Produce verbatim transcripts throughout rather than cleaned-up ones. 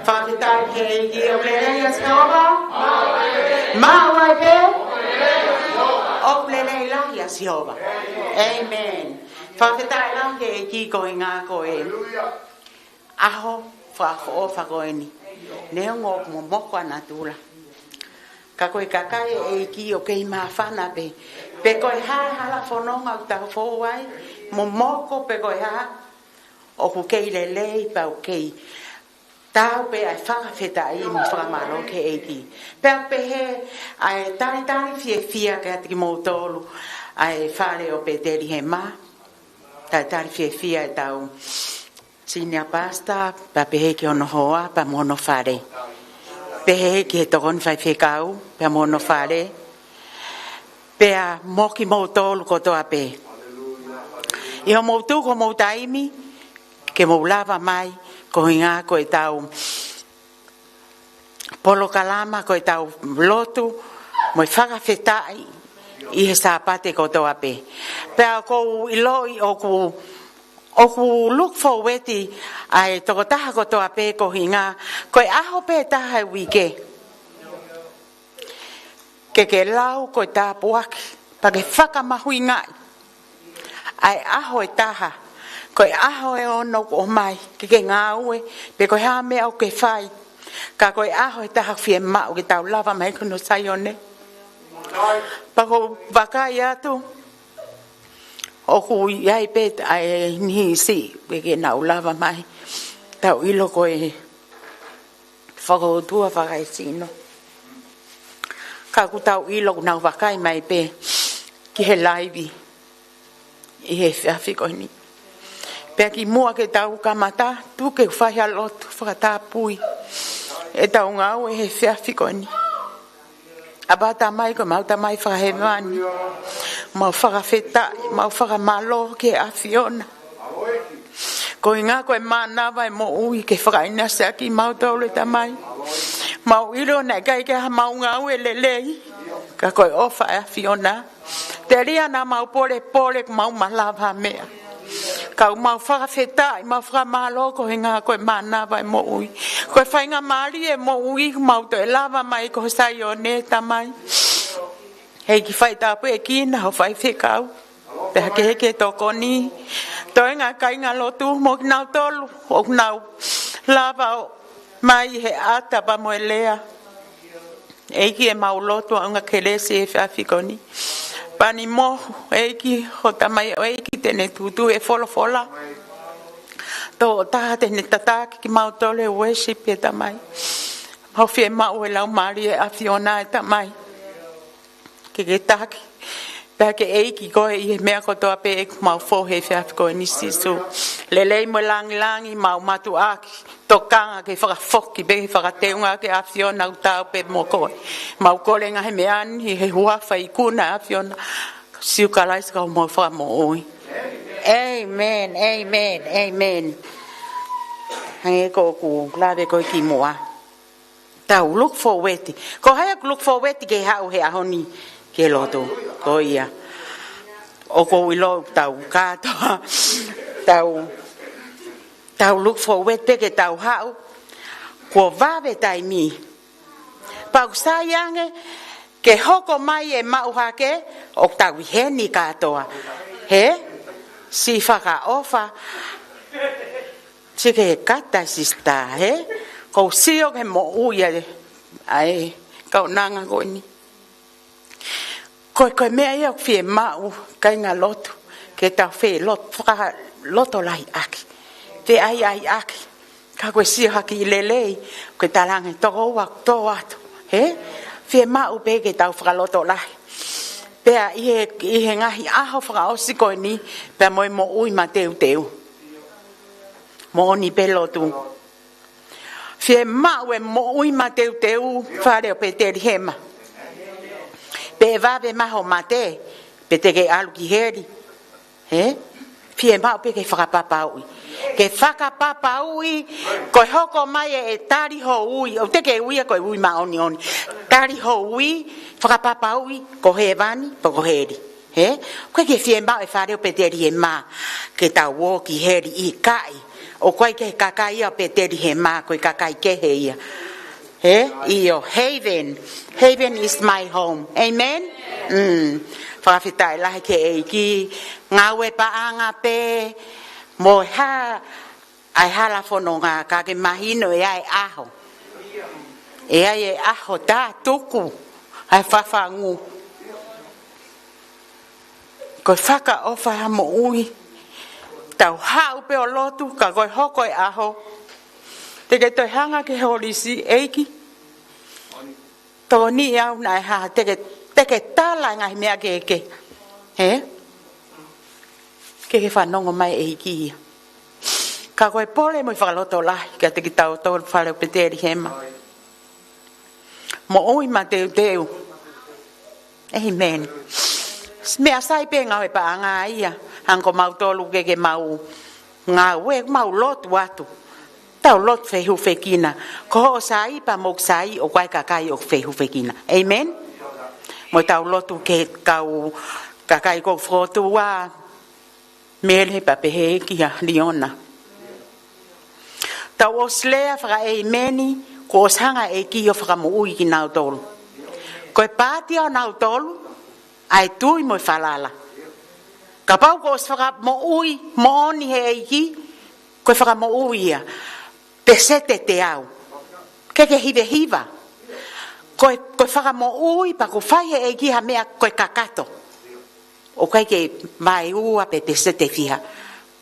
Fakafetaʻi ki he ʻEiki. ʻOku lelei ʻa Sihova? Maʻu ai pē? ʻOku lelei lahi ʻa Sihova. ʻĒmeni. Fakafetaʻi lahi ki he ʻEiki koeʻuhi ko e ʻaho fakaʻofoʻofa ko eni. Neongo ʻoku momoko ʻa natula, ka ko e kakai ʻa e ʻEiki ʻoku kei māfana pē. Pe ko e hā e hala fononga ʻoku tau fou ai, momoko pe ko e hā, ʻoku kei lelei pea ʻoku kei taau pē ʻa e fakafetaʻi mo e fakamālō ki he ʻEiki. Pea pehē ʻa e talitali fiefia kiate kimoutolu ʻa e fale ʻo Petelihema. Talitali fiefia ʻetau senior pastor, pea pehē ki hono hoa, pea mo hono fale. Pehē ki he tokoni faifekau, pea mo hono fale. Pea mo kimoutolu kotoa pē. ʻI hoʻomou tuku homou taimi ke mou lava mai, koeʻuhi ko ʻetau polokalama, ko ʻetau lotu mo e fakafetaʻi ʻi he Sāpate kotoa pē. Pea ʻoku ou ʻiloʻi ʻoku, ʻoku look forward ʻa e tokotaha kotoa pē koeʻuhi ko e ʻaho pē taha he uike ke ke lau ko e tāpuaki, pea ke fakamahuʻingaʻi ʻa e ʻaho ʻe taha, ko e ʻaho ʻe ono kuo ʻomai, ke ke ngāue, pe ko e hā e meʻa ʻoku ke fai. Ka ko e ʻaho ʻe taha fiemaʻu ke tau lava mai ki hono Saione. Pea ʻoku ou vakai atu, ʻoku ʻi ai pē ʻa e niʻihi siʻi, ke ke nau lava mai. Tau ʻilo ko e fakaʻotua fakaesino. Ka ʻoku tau ʻilo ʻoku nau vakai mai pē ki he laivi ʻi he efiafi ko eni. Pea kimuʻa ke tau kamata, tuku ke u fai ha lotu fakatapui ʻetau ngāue he efiafi ko eni. ʻApā Tamai, ko homau Tamai fakahēvani, mau fakafetaʻi, mau fakamālō ki he ʻAfiona. Koeʻuhi ko e mānava e moʻui ke fakaʻinasi ʻaki kimautolu, ʻe Tamai. Mau ʻilo naʻe ʻikai ke ʻi ai haʻamau ngāue lelei, ka ko e ʻofa ʻa e ʻAfiona. Telia naʻa mau polepole kuo mau malava ha meʻa. Ka ʻoku mau fakafetaʻi, mau fakamālō koeʻuhi ko e mānava e moʻui. Ko e faingamālie e moʻui kuo mau toe lava mai ki ho Saione, ʻe Tamai. ʻEiki, fai tāpuekina ho faifekau. Pea ke heke tokoni. Toenga kāingalotu mo kinautolu ʻoku nau lava ʻo mai he ʻata pea mo e lea. ʻEiki, ʻemau lotu ʻaʻunga kelesi he efiafi ko eni. Pani mo, ʻEiki, ho tamaioʻeiki te ne tuʻutuʻu e folofola. Tokotaha te ne tataki kimautolu he worship, ʻe Tamai. Mau fiemaʻu e Laumālie ʻo e ʻAfiona, ʻe Tamai, ke ke taki. Pea ke ʻEiki koe ʻi he meʻa kotoa pē ʻoku mau fou he efiafi ko eni, Sīsū. Lelei mo e lāngilangi mau mātuʻaki. Tokanga ke fakafoki pē, fakateunga ki he ʻAfiona, ʻoku taau pē mo koe. Mau kole e ngaahi meʻa ni ʻi he huafa ikuna ʻo e ʻAfiona, Sīsū Kalaisi ko homau Fakamoʻui. ʻĒmeni, ʻēmeni, ʻēmeni. Hangē ko ʻeku lave ko ē kimuʻa. Tau look forward. Ko hai ʻoku look forward ke haʻu he ʻaho ni ki he lotu? Ko ia. ʻOku ou ʻilo ʻoku tau kātoa. Tau, tau look forward pē ke tau haʻu. Kuo vave taimi. Pea ʻoku sai ange ke hoko mai e maʻu hake, ʻoku tau ʻi heni kātoa. He? Siʻi fakaʻofa. Siʻi ke kata, sister, he? Ko e sio ki he moʻui ʻa e, ʻa e kaunanga ko eni. Ko e, ko e meʻa ia ʻoku fiemaʻu, kāingalotu, ke tau felot-, fakalotolahiʻaki. Feʻaiʻaiʻaki. Ka ko e sio hake ʻi lelei, ko e talaange toko ua, tō atu. He? Fiemaʻu pē ke tau fakalotolahi. Pea ʻi he, ʻi he ngaahi ʻaho fakaʻosi ko eni, pea mo e moʻui mateuteu. Moʻoni pē lotu. Fiemaʻu e moʻui mateuteu fale ʻo Petelihema. Pe ʻe vave mai hoʻo mate, pe te ke ʻalu ki heli. He? Fiemaʻu pē ke fakapapauʻi. Ke fakapapauʻi, ko e hoko mai e, e tali ho ui. ʻOku teʻeki ke ui ia ko e ui māʻoniʻoni. Tali ho ui, fakapapauʻi, ko hēvani, pe ko heli. He? ʻOku ʻikai ke fiemaʻu e fale ʻo Petelihema ke tau ō ki heli, ʻikai. ʻOku ʻikai ke he kakai ia ʻo Petelihema, ko e kakai kehe ia. He? ʻIo, heaven. Heaven is my home. Amen? Mm. Fakafetaʻi lahi ki he ʻEiki. Ngāue paʻanga pē, mo e hā, ʻa e hala fononga, ka ke mahino ʻe ʻi ai e ʻaho. ʻE ʻi ai e ʻaho tā tuku ʻa e fafangu. Ko e fakaʻofa ʻa e moʻui. Tau haʻu pē ʻo lotu, ka ko e hoko e ʻaho, te ke toe hanga ki he holisi, ʻEiki, tokoniʻi au naʻe hā, te ke, te ke tala e ngaahi meʻa kehekehe. He? Ke ke fanongo mai ʻEiki ia. Ka ko e pole mo e fakalotolahi kiate kitautolu fale ʻo Petelihema. Moʻui mateuteu. Amen. Meʻa sai pē ngāue paʻanga ia, hangē ko mautolu ke ke mau ngāue, mau lotu atu. Tau lotu fehufekina. Ko hoʻo sai pea mo ʻeku sai, ʻoku ʻi ai e kakai ʻoku fehufekina. Amen? Mo tau lotu ki he kau kakai ʻoku fokotuʻu ʻa Mele pea pehē kia Liona. Tau ʻosi lea fakaʻēmeni, kuo ʻosi hanga e ʻEiki ʻo fakamoʻui kinautolu. Ko e paati ia ʻo nautolu, ʻa e tui mo e falala. Kapau kuo ʻosi fakamoʻui moʻoni he ʻEiki, ko e fakamoʻui ia. Peseti ʻe teau. Ke ke hivehiva. Ko e, ko e fakamoʻui pea kuo fai he ʻEiki ha meʻa ko e kakato. ʻOku ʻikai ke vaeua pe peseti ʻe fiha.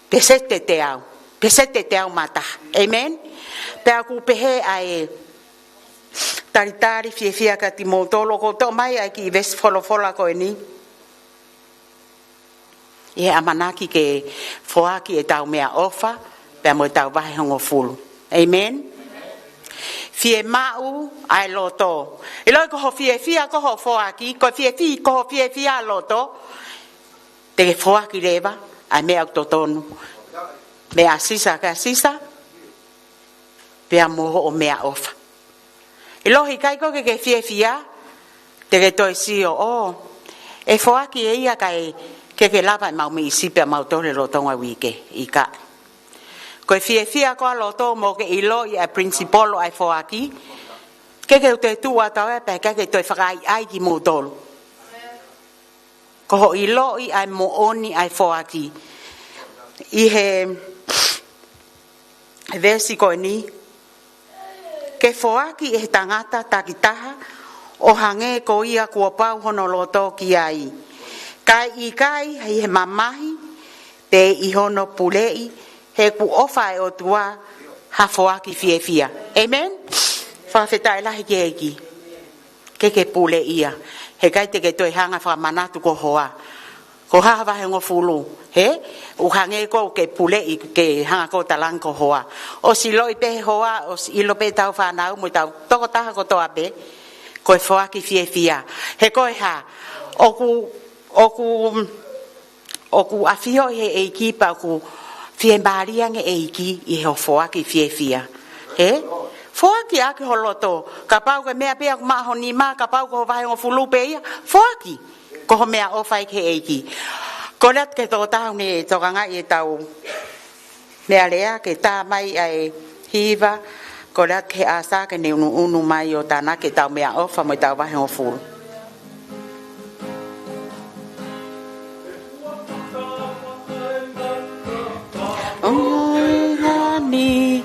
Peseti ʻe teau. Peseti ʻe teau mā taha. Amen? Pea ʻoku pehē ʻa e talitali fiefia kiate kimoutolu, ʻoku ou toʻo mai ʻa e kiʻi veesi folofola ko eni. ʻI he ʻamanaki ke foaki ʻetau meʻaʻofa, pea mo ʻetau vahehongofulu. Amen? Fiemaʻu ʻa e loto. ʻIloʻi ko hoʻo fiefia ko hoʻo foaki, ko e fiefi-, ko hoʻo fiefia loto. Te ke foaki leva ʻa e meʻa ʻoku totonu. Meʻa ʻa Sisa kia Sisa, pea mo hoʻo meʻaʻofa. ʻIloʻi ʻikai ko ke ke fiefia, te ke toe sio, ʻo, ʻe foaki ʻe ia kae ke ke lava ʻemau meʻi sipi ʻamautolu he lolotonga e uike, ʻikai. Ko e fiefia ko ē ʻa loto mo ke ʻiloʻi ʻa e principle ʻa e foaki, ke ke ʻoua te tuʻu atu ʻa e pea ʻikai ke toe fakaʻaiʻai kimoutolu. Ko hoʻo ʻiloʻi ʻa e moʻoni ʻa e foaki. ʻI he veesi ko eni, ke foaki ʻe he tangata takitaha ʻo hangē ko ia kuo pau hono loto ki ai. Kae ʻikai ʻi he mamahi, pe ʻi hono puleʻi, he kuo ʻofa ʻe he ʻOtua ha foaki fiefia. Amen? Fakafetaʻi lahi ki he ʻEiki. Ke ke puleʻi ia. Heʻikai te ke toe hanga fakamanatu ko e hoa. Ko e hā ha vahehongofulu. He? ʻOku hangē ko ē ke puleʻi ke hanga ko ē ʻo talaange ko e hoa. ʻOsi ʻiloʻi pē ʻe he hoa, ʻosi ʻilo pē ʻe heʻetau fānau mo ʻetau tokotaha kotoa pē. Ko e foaki fiefia. He ko e hā. ʻOku, ʻoku ʻOku ʻafioʻi ʻe he ʻEiki pea ʻoku fiemālie ange e ʻEiki ʻi hoʻo foaki fiefia. He? Foaki ʻaki ho loto. Kapau ko e meʻa pē ʻoku maʻa ho nima, kapau ko e vahehongofulu pē ia, foaki. Ko hoʻo meʻaʻofa ia ki he ʻEiki. Kole atu ki he tokotaha ʻoku ne tokangaʻi ʻetau meʻalea, ke tā mai ʻa e hiva, kole atu ki he ʻasa ke ne ʻunuʻunu mai ʻo tānaki ʻetau meʻaʻofa mo ʻetau vahehongofulu. ʻUhinga ni,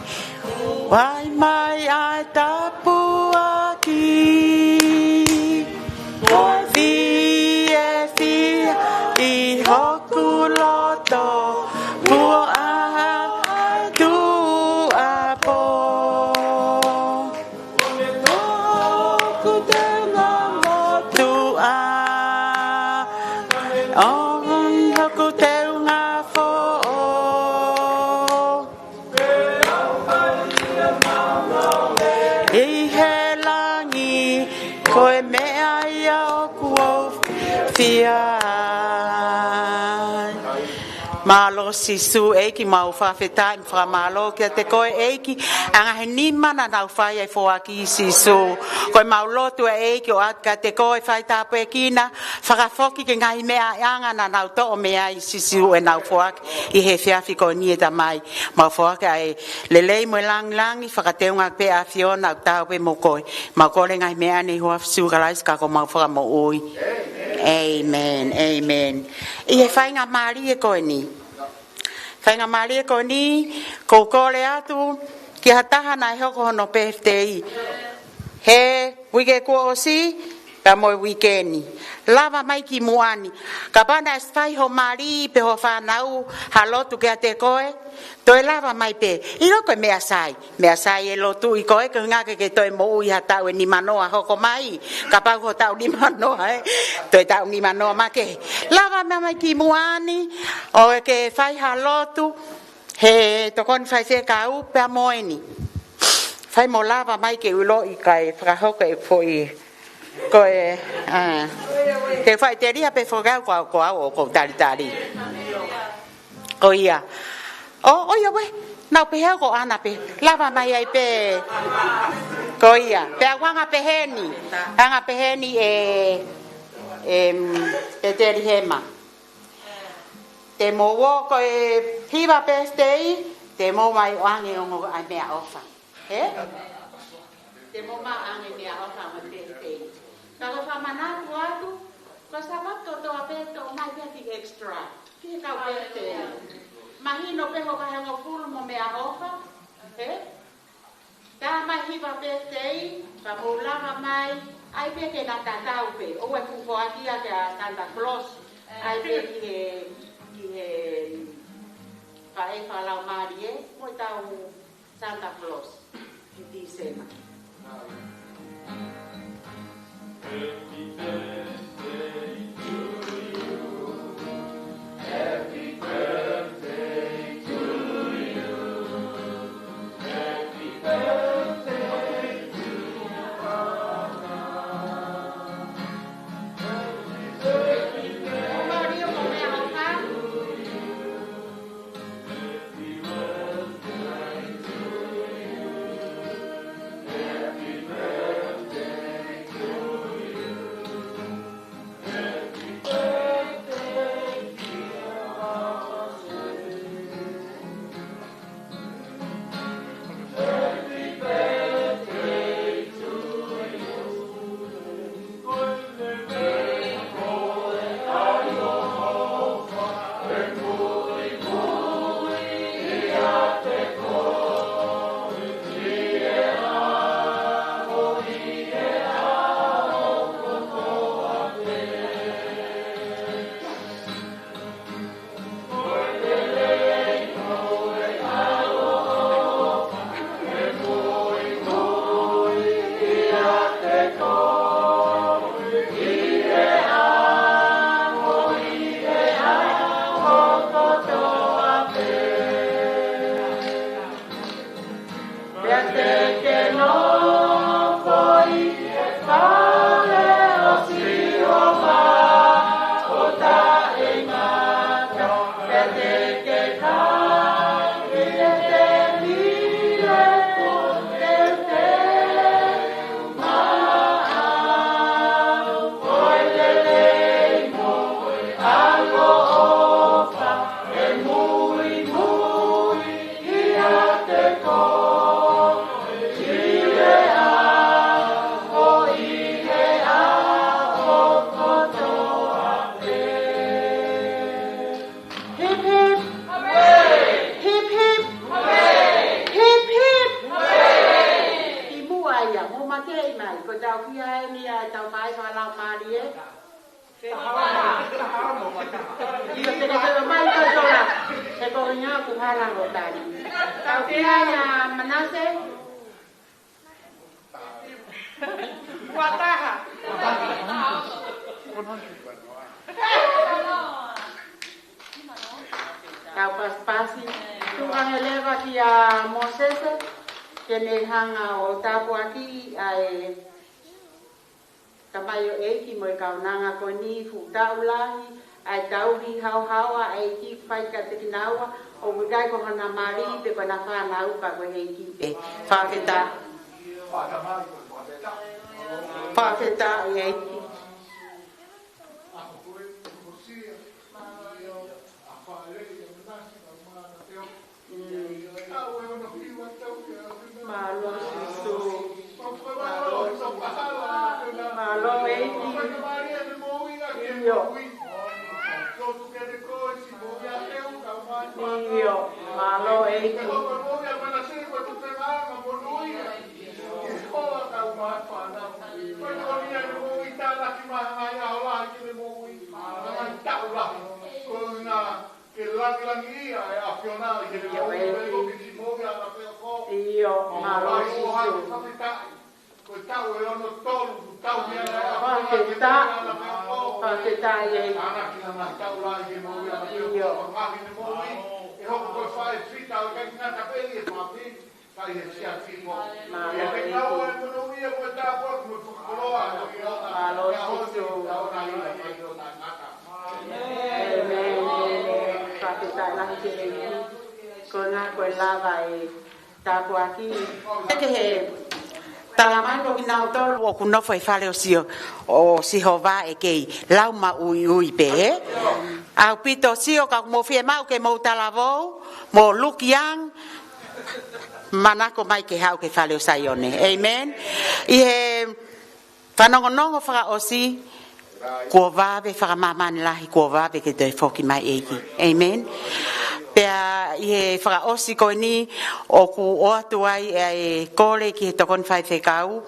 ʻomai mai ʻa e tāpuaki. Ko e fiefia ʻi hoku loto, kuo ʻā ʻa e tuʻuapō. Hoku teunga motuʻa, ʻo hoku teunga foʻou. ʻI he langi, ko e meʻa ia ʻoku ou fiefia ai. Mālō Sīsū, ʻEiki, mau fakafetaʻi mo fakamālō kiate koe, ʻEiki, ʻa e ngaahi nima naʻa nau fai ai e foaki, Sīsū. Ko ʻemau lotu ē, ʻEiki, ʻoku ʻoatu kiate koe, fai tāpuekina, fakafoki ki he ngaahi meʻa ʻe anga naʻa nau toʻo mei ai, Sīsū, ʻenau foaki ʻi he efiafi ko eni, ʻe Tamai. Mau foaki ʻa e lelei mo e langilangi, fakateunga pē ʻa e ʻAfiona, ʻoku taau pē mo koe. Mau kole e ngaahi meʻa ni ʻi he huafa ʻo Sīsū Kalaisi ko homau Fakamoʻui. ʻĒmeni, ʻēmeni. ʻI he faingamālie ko eni. Faingamālie ko eni, ʻoku ou kole atu ki ha taha naʻe hoko hono pēfitei he uike kuo ʻosi, pea mo e uike ni. Lava mai ki muʻa ni. Kapau naʻe fai hoʻo mali pe hoʻo fānau ha lotu kiate koe, toe lava mai pē. ʻIlo ko e meʻa sai. Meʻa sai e lotu ʻi ko ē, ko e ʻuhinga ke ke toe moʻui ha taʻu ʻe nimanoa hoko mai. Kapau ko e taʻu nimanoa, ē. Toe taʻu nimanoa makehe. Lava mai mai ki muʻa ni, ʻo ke fai ha lotu, he tokoni faifekau pea mo eni. Fai mo lava mai ke u ʻiloʻi kae fakahoko e foʻi. Ko e, ā, ke fai telia pē foki au ko au, ko au ʻoku ou talitali. Ko ia. ʻO, ʻo ia ē, naʻa ku pehē au ko ʻAna pē. Lava mai ai pē. Ko ia. Pea u anga pehē ni. Anga pehē ni ē, ē, Petelihema. Te mou ō ko e hiva pēfitei, te mou mai ʻoange ongo ʻa e meʻaʻofa. Ē? Te mou mai ʻoange meʻaʻofa mo e pēfitei. Ka ko e fakamanatu atu, ko e Sāpate kotoa pē toʻo mai pē ha kiʻi extra ki he kau pēfitei. Mahino pē hoʻo vahe hongofulu mo e meʻaʻofa. Ē? Tau mai hiva pēfitei, ka mou lava mai, ʻai pē ke na tatau pē, ʻoua ʻe fuʻu foaki ia kia Santa Claus, ʻai pē ki he, ki he, mm, faʻē fakalaumālie, mo e tau Santa Claus, ʻi Tīsema. Pea te ke nofo ʻi he fale ʻo Sihova ʻo taʻengata, pea te ke kai ʻi he tēpile kuo teuteu maʻau, ko e lelei mo e ʻaloʻofa, ʻe muimui ʻiate koe ʻi he ʻaho, ʻi he ʻaho kotoa pē. Hip, hip. Hip, hip. Hip, hip. Kimuʻa ia, mou mateʻi mai, ko e tau kia eni ʻa e tau faʻē fakalaumālie. ʻIo, te ke tau mai ko e tola. He ko e ʻuhinga ʻoku hala hoʻo tali. Tau kia ia Manase. Ua taha. Tau pasipasi. Tuku ange leva kia Mōsese ke ne hanga ʻo tāpuakiʻi ʻa e tamaioʻeiki mo e kaunanga ko eni, fuʻu taʻu lahi, ʻa e tauhi haohaoa ʻa e ʻEiki ʻoku fai kiate kinaua, ʻoku ʻikai ko hona mali pe ko ʻena fānau ka ko e ʻEiki pē. Fakafetaʻi. Fakafetaʻi ʻEiki. Mālō Sīsū. Mālō. Mālō ʻEiki. ʻIo. ʻIo. Mālō ʻEiki. Ke langilangiʻia e ʻAfiona ʻi heʻene moʻui, pea ko e kiʻi moʻui ʻa e ʻAfiona. ʻIo, mālō Sīsū. Ko e taʻu ʻe ono tolu, taʻu ia ʻa e ʻAfiona. Fakafetaʻi. Fakafetaʻi ʻEiki. Ana ki lana taʻu lahi he moʻui ʻa e ʻAfiona. ʻIo. Ko e ngaahi ne moʻui, ʻe hoko ko e faʻē fita ʻo ʻikai ngata pē ʻi he fāmili, ka ʻi he siasi mo. Mālō ʻEiki. Ia te kau e monūʻia mo e tāpuaki mo e fakakoloa ʻa e ʻAfiona. Mālō Sīsū. ʻAfiona ia ʻe ʻikai ke ngata. ʻĒmeni, ʻēmeni. Fakafetaʻi lahi ki he ʻEiki. Ko e ngaahi ko e lava e tāpuaki. Ke he talamai ko kinautolu ʻoku nofo he fale ʻo Sihova ʻe kei lau maʻuiʻui pē, ē? ʻAupito sio ka mou fiemaʻu ke mou talavou, mou lukiang, manako mai ke haʻu ki he fale ʻo Saione. ʻĒmeni. ʻI he fanongonongo fakaʻosi, kuo vave fakamāmani lahi, kuo vave ke toe foki mai ʻEiki. ʻĒmeni. Pea ʻi he fakaʻosi ko eni, ʻoku ʻoatu ai e kole ki he tokoni faifekau,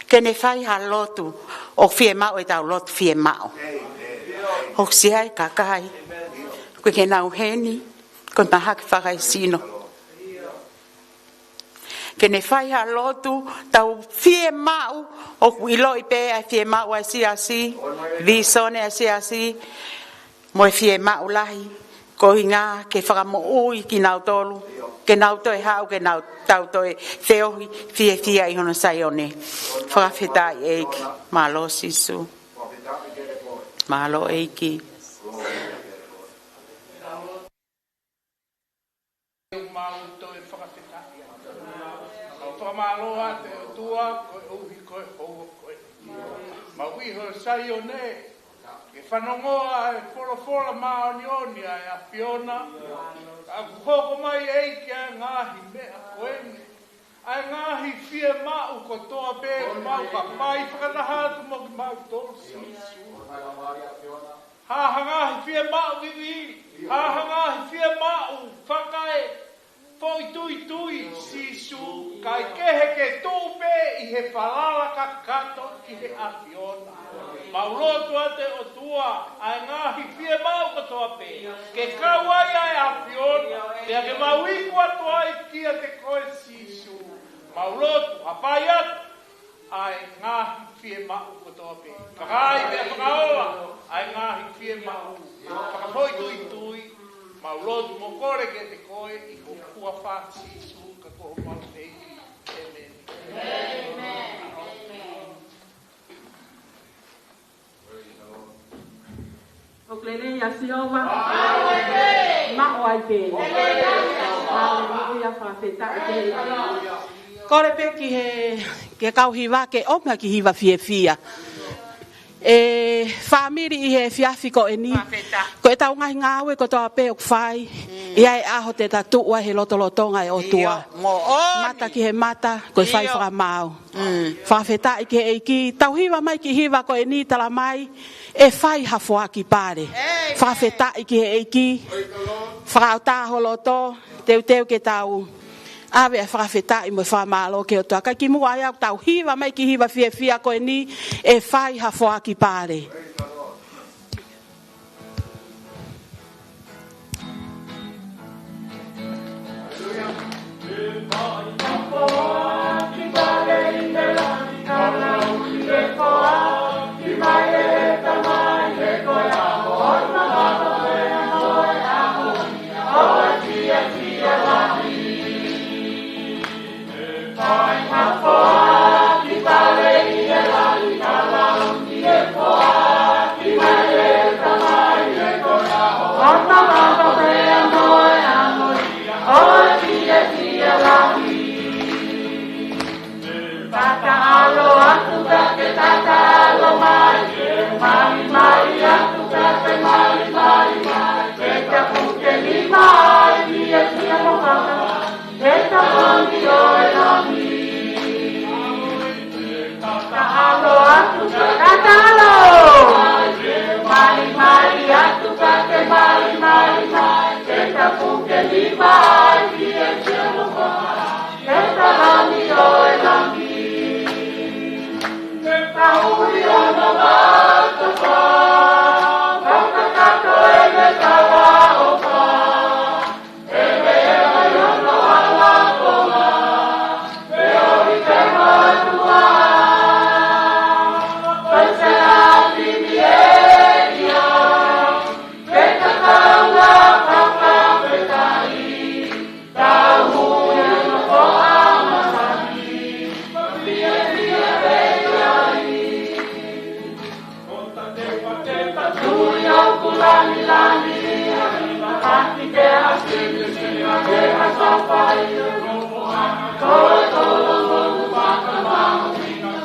ke ne fai ha lotu, ʻoku fiemaʻu ʻetau lotu fiemaʻu. ʻOku ʻi ai e kakai, ʻoku ʻikai ke nau ʻi heni, ko e mahaki fakaesino. Ke ne fai ha lotu, tau fiemaʻu, ʻoku ʻiloʻi pē ʻa e fiemaʻu ʻa e siasi, vīsone ʻa e siasi, mo e fiemaʻu lahi, ko e ʻuhinga ke fakamoʻui kinautolu, ke nau toe haʻu, ke nau tau toe feohi, fiefia ʻi hono Saione. Fakafetaʻi ʻEiki, mālō Sīsū. Mālō ʻEiki. Mau toe fakafetaʻi atu. Mau fakamālō atu ʻOtua, koeʻuhi ko e houa ko ē. Mau ʻi ho Saione, ke fanongoa e folofola māʻoniʻoni ʻa e ʻAfiona. Ka kuo hoko mai ʻEiki ʻa e ngaahi meʻa ko eni. ʻA e ngaahi fiemaʻu kotoa pē ʻoku mau ka fai fakataha atu mo kimautolu Sīsū. Ha ha ngaahi fiemaʻu vivili, ha ha ngaahi fiemaʻu fakaefoʻituitui Sīsū, kae kehe ke tuʻu pē ʻi he falala kakato ki he ʻAfiona. Mau lotu atu ʻOtua, ʻa e ngaahi fiemaʻu kotoa pē, ke kau ai ʻa e ʻAfiona, pea ke mau iku atu ai kiate koe Sīsū. Mau lotu, hapai atu, ʻa e ngaahi fiemaʻu kotoa pē. Fakaai pea fakaola ʻa e ngaahi fiemaʻu. Fakafoʻituitui, mau lotu mo kole kiate koe ʻi ho huafa Sīsū ka ko homau ʻEiki. ʻĒmeni. ʻOku lelei ʻa Sihova. Maʻu ai pē. Haleluia, fakafetaʻi ki he ʻEiki. Kole pē ki he, ki he kau hiva ke ʻomi ha kiʻi hiva fiefia. ʻE fāmili ʻi he efiafi ko eni. Fakafetaʻi. Ko ʻetau ngaahi ngāue kotoa pē ʻoku fai. ʻI ai e ʻaho te ta tuʻu ai he lotolotonga ʻo e ʻOtua. ʻIo, moʻoni. Mata ki he mata, ko e fai fakamaau. Fakafetaʻi ki he ʻEiki, tau hiva mai kiʻi hiva ko eni talamai, ʻe fai ha foaki pale. Fakafetaʻi ki he ʻEiki, fakaʻatā ho loto, teuteu ke tau ʻave ʻa e fakafetaʻi mo e fakamālō ki he ʻOtua. Kae kimuʻa ai ʻoku tau hiva mai kiʻi hiva fiefia ko eni, ʻe fai ha foaki pale. Taʻalo atu pea ke taʻalo mai, malimali atu pea ke malimali mai, ke tapu ke lima ai ki he siamo kaka, ke tapu ki ʻo e lami. Taʻalo atu pea ke taʻalo, malimali atu pea ke malimali mai, ke tapu ke lima ai ki he siamo kaka, ke tapu ki ʻo e lami. Ke taui ʻo e matapā, fakakakato ʻene talaʻofa. He meʻa ʻi hono ʻalakonga, feohi pē mo e ʻOtua. Ko e selafi ni ē ia, ke tatau ʻa e fakafetaʻi. Tau ui ʻa e ʻOtua masani, fiefia pē ia. Ko e tatepa, tepa tui ʻoku langilangi, ʻa e taki te asini, sini ʻa te asafai. Ko e tolo mo e mata mau,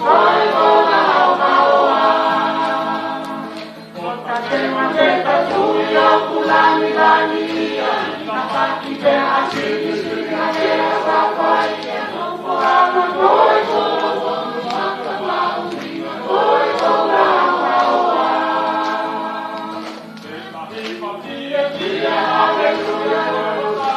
ko e tolo mau. Haleluia. Haleluia. Haleluia.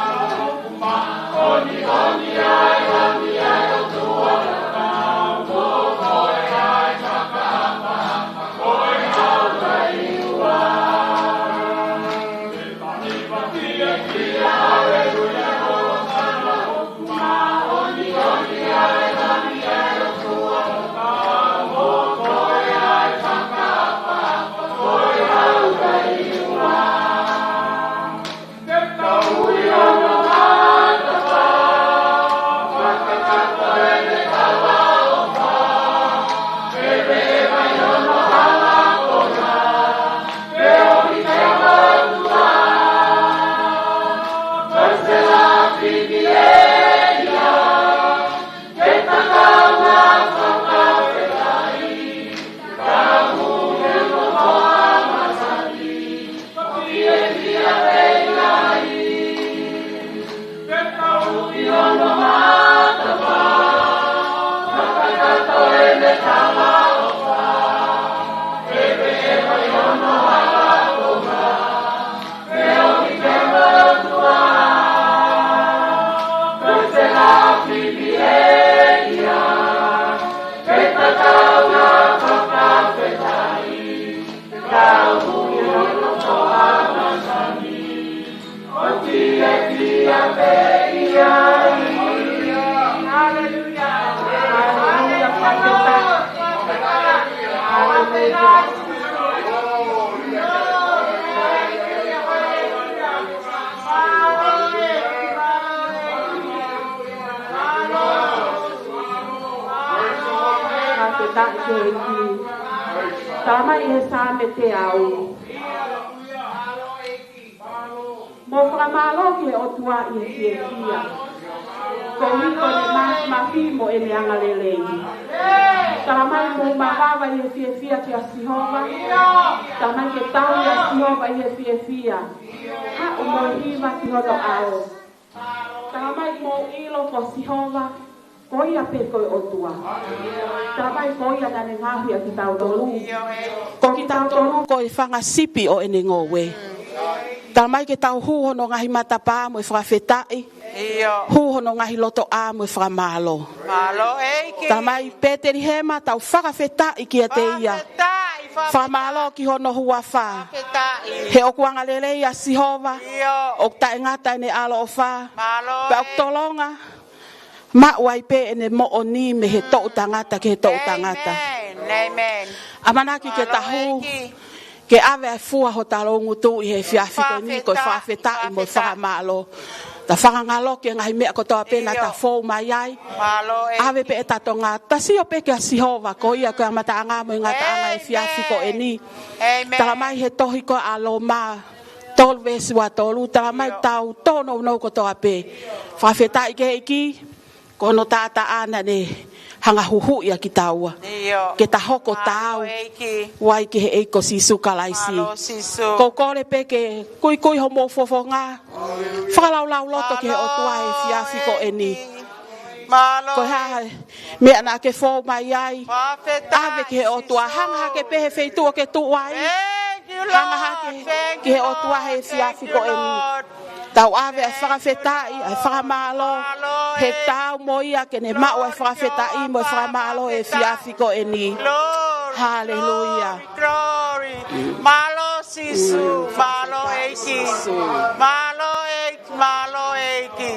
Fakafetaʻi ki he ʻEiki. Talamai ʻe he Saame teau: Mou fakamālō ki he ʻOtua ʻi he fiefia, koeʻuhi ko ʻene māfimafi mo ʻene angalelei. Talamai mou mavava ʻi he fiefia kia Sihova. Talamai ke tauhi ʻa Sihova ʻi he fiefia, haʻu mo e hiva ki hono ʻao. Talamai mou ʻilo ko Sihova, ko ia pē ko e ʻOtua. Talamai ko ia naʻa ne ngaohi ʻa kitautolu. Ko kitautolu ko e fanga sipi ʻo ʻene ngoue. Talamai ke tau hū hono ngaahi matapā mo e fakafetaʻi. ʻIo. Hū hono ngaahi lotoʻā mo e fakamālō. Mālō ʻEiki. Talamai Petelihema, tau fakafetaʻi kiate ia. Fakafetaʻi, fakafetaʻi. Fakamālō ki hono huafa. Fakafetaʻi. He ʻoku angalelei ʻa Sihova. ʻIo. ʻOku taʻengata ʻene ʻaloʻofa. Mālō ʻEiki. Pea ʻoku tolonga, maʻu ai pē ʻene moʻoni mei he toʻu tangata ki he toʻu tangata. ʻĒmeni. ʻĒmeni. ʻAmanaki ke tau hū, mālō ʻEiki, ke ʻave ʻa e fua hota loungutu ʻi he efiafi ko eni, ko e fakafetaʻi mo e fakamālō. Ta fakangaloki e ngaahi meʻa kotoa pē naʻa ta fou mai ai. Mālō ʻEiki. ʻAve pē ʻeta tonga, ta sio pē kia Sihova, ko ia ko e kamataʻanga mo e ngataʻanga ʻo e efiafi ko eni. ʻĒmeni. Talamai he tohi ko ia ʻa Loma tolu veesi ua tolu, talamai tau tōnounou kotoa pē. Fakafetaʻi ki he ʻEiki, ko hono taʻataʻa naʻa ne hanga ʻo huhuʻi ʻa kitaua. ʻIo. Ke ta hoko taau. Mālō ʻEiki. Vakai ki he ʻEiki ko Sīsū Kalaisi. Mālō Sīsū. ʻOku ou kole pē ke kuikui homou fofonga. Fakalaulauloto ki he ʻOtua he efiafi ko eni. Mālō ʻEiki. Mālō ʻEiki. Ko e hā e meʻa naʻa ke fou mai ai. Fakafetaʻi Sīsū. ʻAve ki he ʻOtua, hanga hake pē he feituʻu ʻoku ke tuʻu ai. Thank you, Lord. Hanga hake ki he ʻOtua he efiafi ko eni. Thank you, Lord. Tau ʻave ʻa e fakafetaʻi, ʻa e fakamālō, he taau mo ia ke ne maʻu ʻa e fakafetaʻi mo e fakamālō he efiafi ko eni. Glory, haleluia. Glory, glory. Mālō Sīsū, mālō ʻEiki. Mālō ʻEiki, mālō ʻEiki.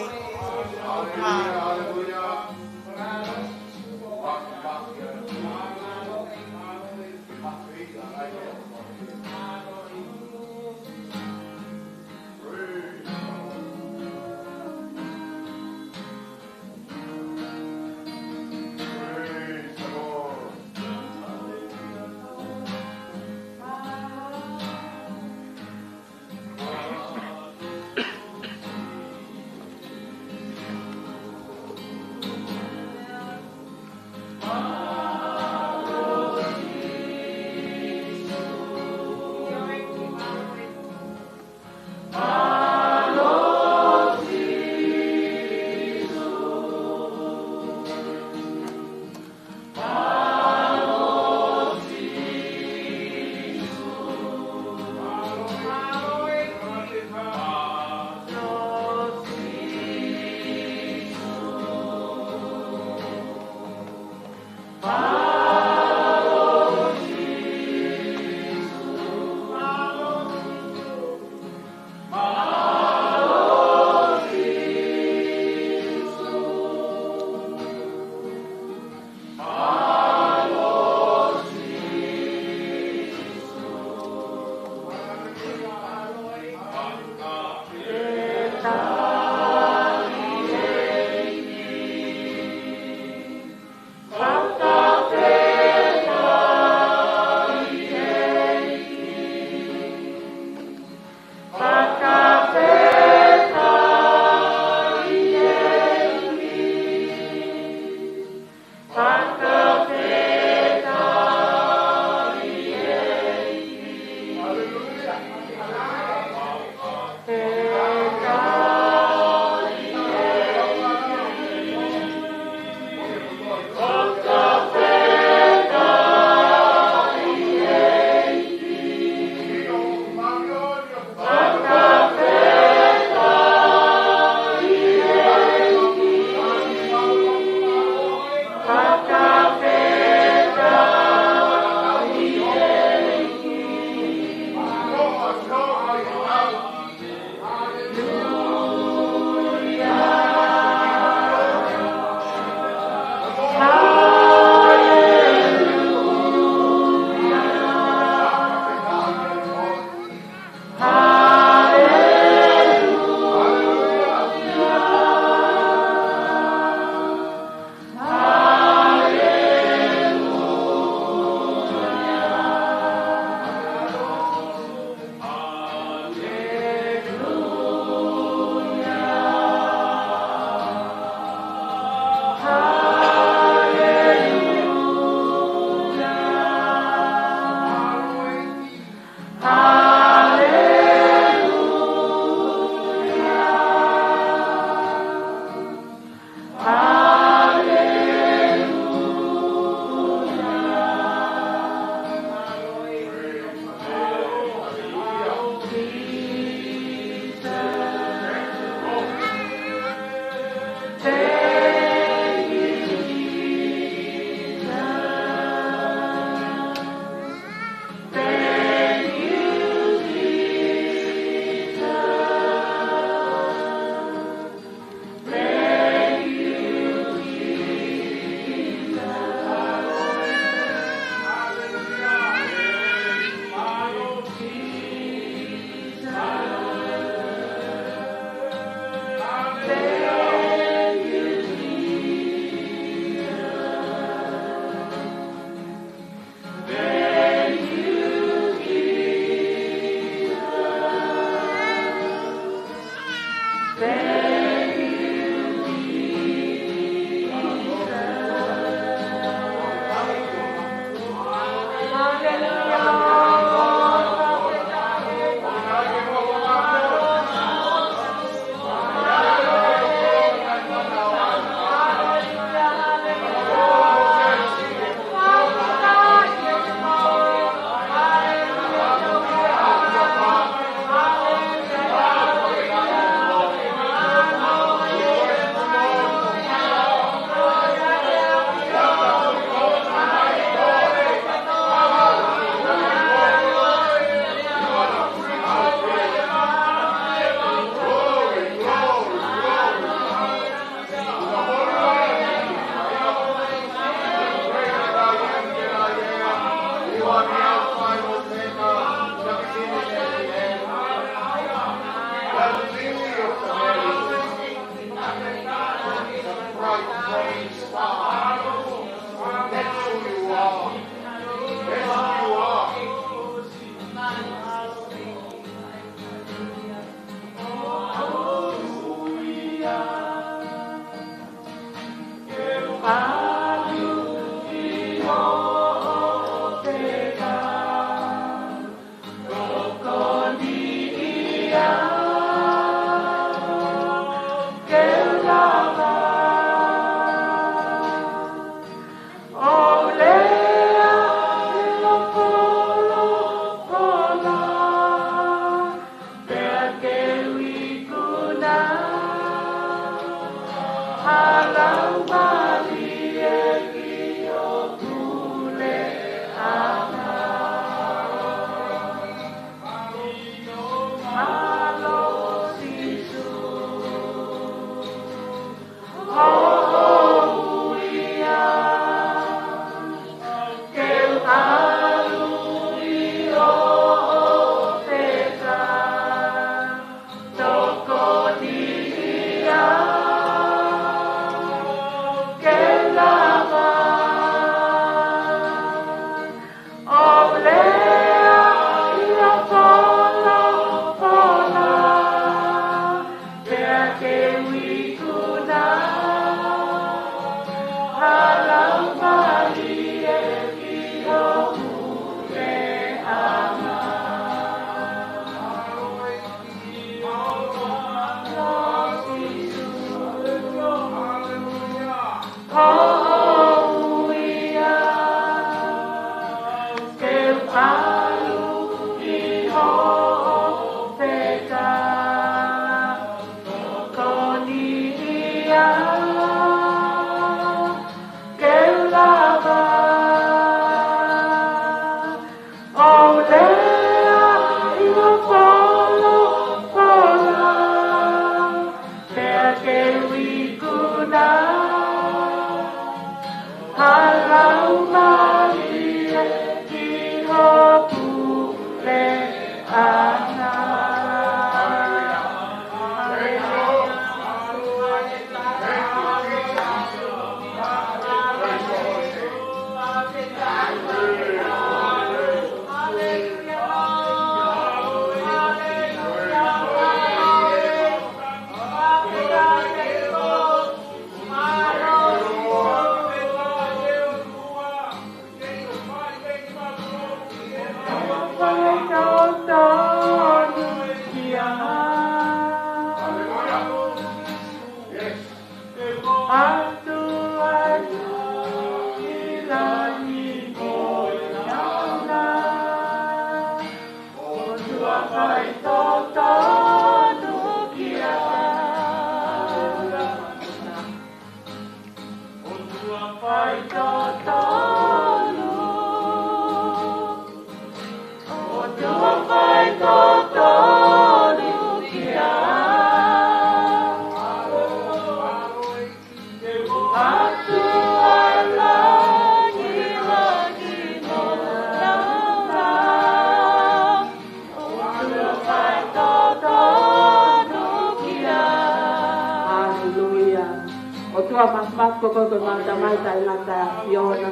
Ko koe ko ʻemau Tamai taʻengata ʻa e ʻAfiona.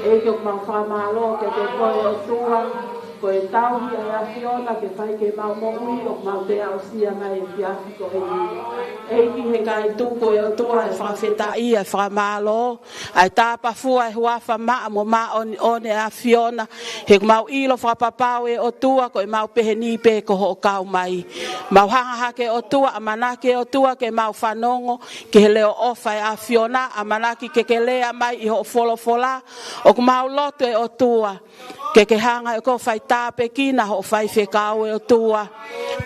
ʻEiki, ʻoku mau fakamālō kiate koe ʻOtua, ko e tauhi ʻa e ʻAfiona ke fai ki heʻemau moʻui ʻoku mau toe aʻusia mai he efiafi ko eni. ʻEiki, he ʻikai tuku ʻe ʻOtua ʻa e fakafetaʻi, ʻa e fakamālō, ʻa e tāpafua ʻa e huafa maʻa mo māʻoniʻoni ʻa e ʻAfiona, he ʻoku mau ʻilo fakapapau ʻe ʻOtua ko ʻemau pehē ni pē ko hoʻo kau mai. Mau hanga hake ʻOtua, ʻamanaki ʻOtua ke mau fanongo ki he leʻo ʻofa ʻa e ʻAfiona, ʻamanaki ke ke lea mai ʻi hoʻo folofola. ʻOku mau lotu ʻe ʻOtua ke ke hanga ʻe koe ʻo fai tāpuekina hoʻo faifekau ʻe ʻOtua.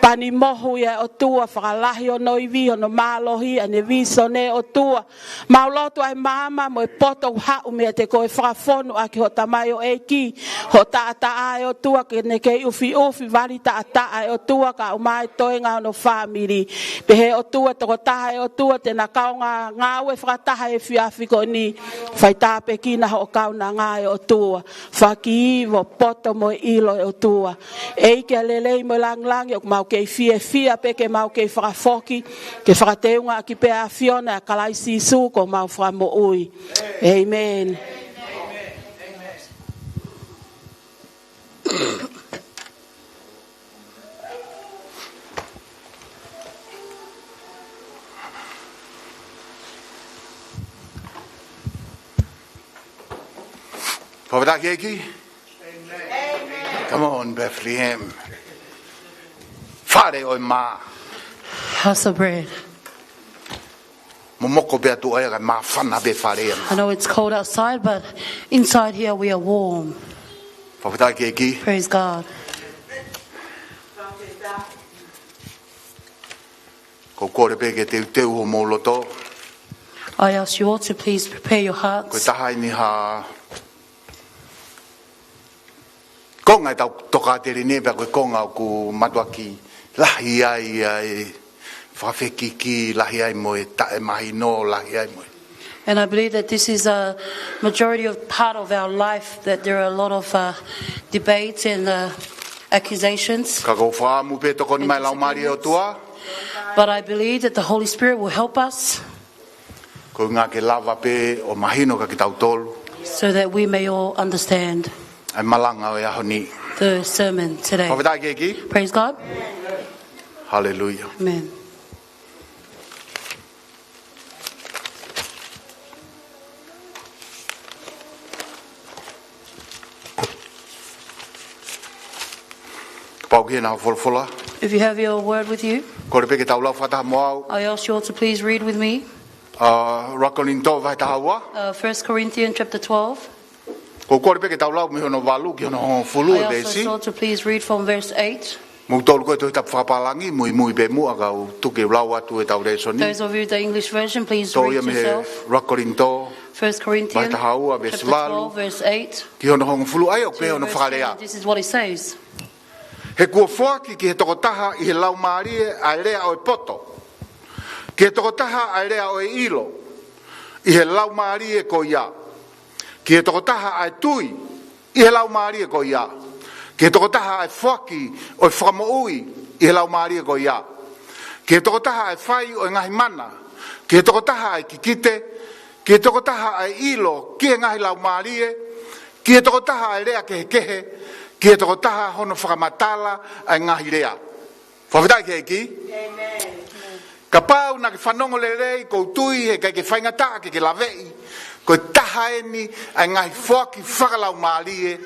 Pani mohu ia ʻe ʻOtua, fakalahi hono ivi, hono mālohi, ʻa ʻene vīsone ʻe ʻOtua. Mau lotu ʻa e maama mo e poto ʻoku haʻu meiate koe, fakafonu ʻaki hoʻo tamaioʻeiki, hoʻo taʻataʻa ʻe ʻOtua, ke ne kei ʻufiʻufi, vali taʻataʻa ʻe ʻOtua, kae ʻumaʻā e toenga hono fāmili. Pehē ʻOtua, tokotaha ʻe ʻOtua te na kaungā ngāue fakataha he efiafi ko eni, fai tāpuekina hoʻo kaunanga ʻe ʻOtua. Fakaʻivo, poto mo e ʻilo ʻe ʻOtua. ʻEiki ʻa e lelei mo e langilangi, ʻoku mau kei fiefia pē ke mau kei fakafoki, ke fakateunga ʻaki pē ʻa e ʻAfiona, ʻia Kalaisi Sīsū ko homau Fakamoʻui. ʻĒmeni. Fakafetaʻi ki he ʻEiki. Come on, Bethlehem. Fale ʻo e mā. House of bread. Momoko pē atu ai ka māfana pē fale ʻa e mā. I know it's cold outside, but inside here we are warm. Fakafetaʻi ki he ʻEiki. Praise God. Ko e kole pē ke teuteu homou loto. I ask you all to please prepare your hearts. Ko e taha eni ha konga ʻetau tokāteline pea ko e konga ʻoku mātuʻaki lahi ai ʻa e fakafekiki, lahi ai mo e taʻemahino, lahi ai mo e. And I believe that this is a majority of part of our life, that there are a lot of, uh, debates and, uh, accusations. Ka ʻoku ou fakaʻamu pē tokoni mai e Laumālie ʻo e ʻOtua. But I believe that the Holy Spirit will help us. Ko e ʻuhinga ke lava pē ʻo mahino kiate kitautolu. So that we may all understand. ʻA e malanga ʻo e ʻaho ni. The sermon today. Fakafetaʻi ki he ʻEiki. Praise God. Hallelujah. Amen. Kapau ʻoku ʻi ai haʻo folofola. If you have your word with you, kole pē ke tau lau fakataha mo au. I ask you all to please read with me. Uh, ʻUluaki Kolinitō vahe taha ua. Uh, First Corinthians chapter twelve. ʻOku ou kole pē ke tau lau mei hono valu ki hono hongofulu e veesi. I ask us all to please read from verse eight. Mou tolu ko e Tohi Tapu fakapālangi, muimui pē muʻa kau tuku ke u lau atu ʻetau lēsoni. Those of you with the English version, please read yourself. Tō ia mei he ʻUluaki Kolinitō, First Corinthians vahe taha ua, veesi valu, chapter twelve, verse eight, ki hono hongofulu, ʻa ia ʻoku pehē hono fakalea. This is what it says. He kuo foaki ki he tokotaha ʻi he laumālie ʻa e lea ʻo e poto, ki he tokotaha ʻa e lea ʻo e ʻilo ʻi he laumālie ko ia, ki he tokotaha ʻa e tui ʻi he laumālie ko ia, ki he tokotaha ʻa e foaki ʻo e fakamoʻui ʻi he laumālie ko ia, ki he tokotaha ʻa e fai ʻo e ngaahi mana, ki he tokotaha ʻa e kikite, ki he tokotaha ʻa e ʻilo ki he ngaahi laumālie, ki he tokotaha ʻa e lea kehekehe, ki he tokotaha hono fakamatala ʻa e ngaahi lea. Fakafetaʻi ki he ʻEiki. Kapau naʻa ke fanongo lelei, ʻoku ou tui he ʻikai ke faingataʻa ke ke laveʻi ko e taha eni ʻa e ngaahi foaki fakalaumālie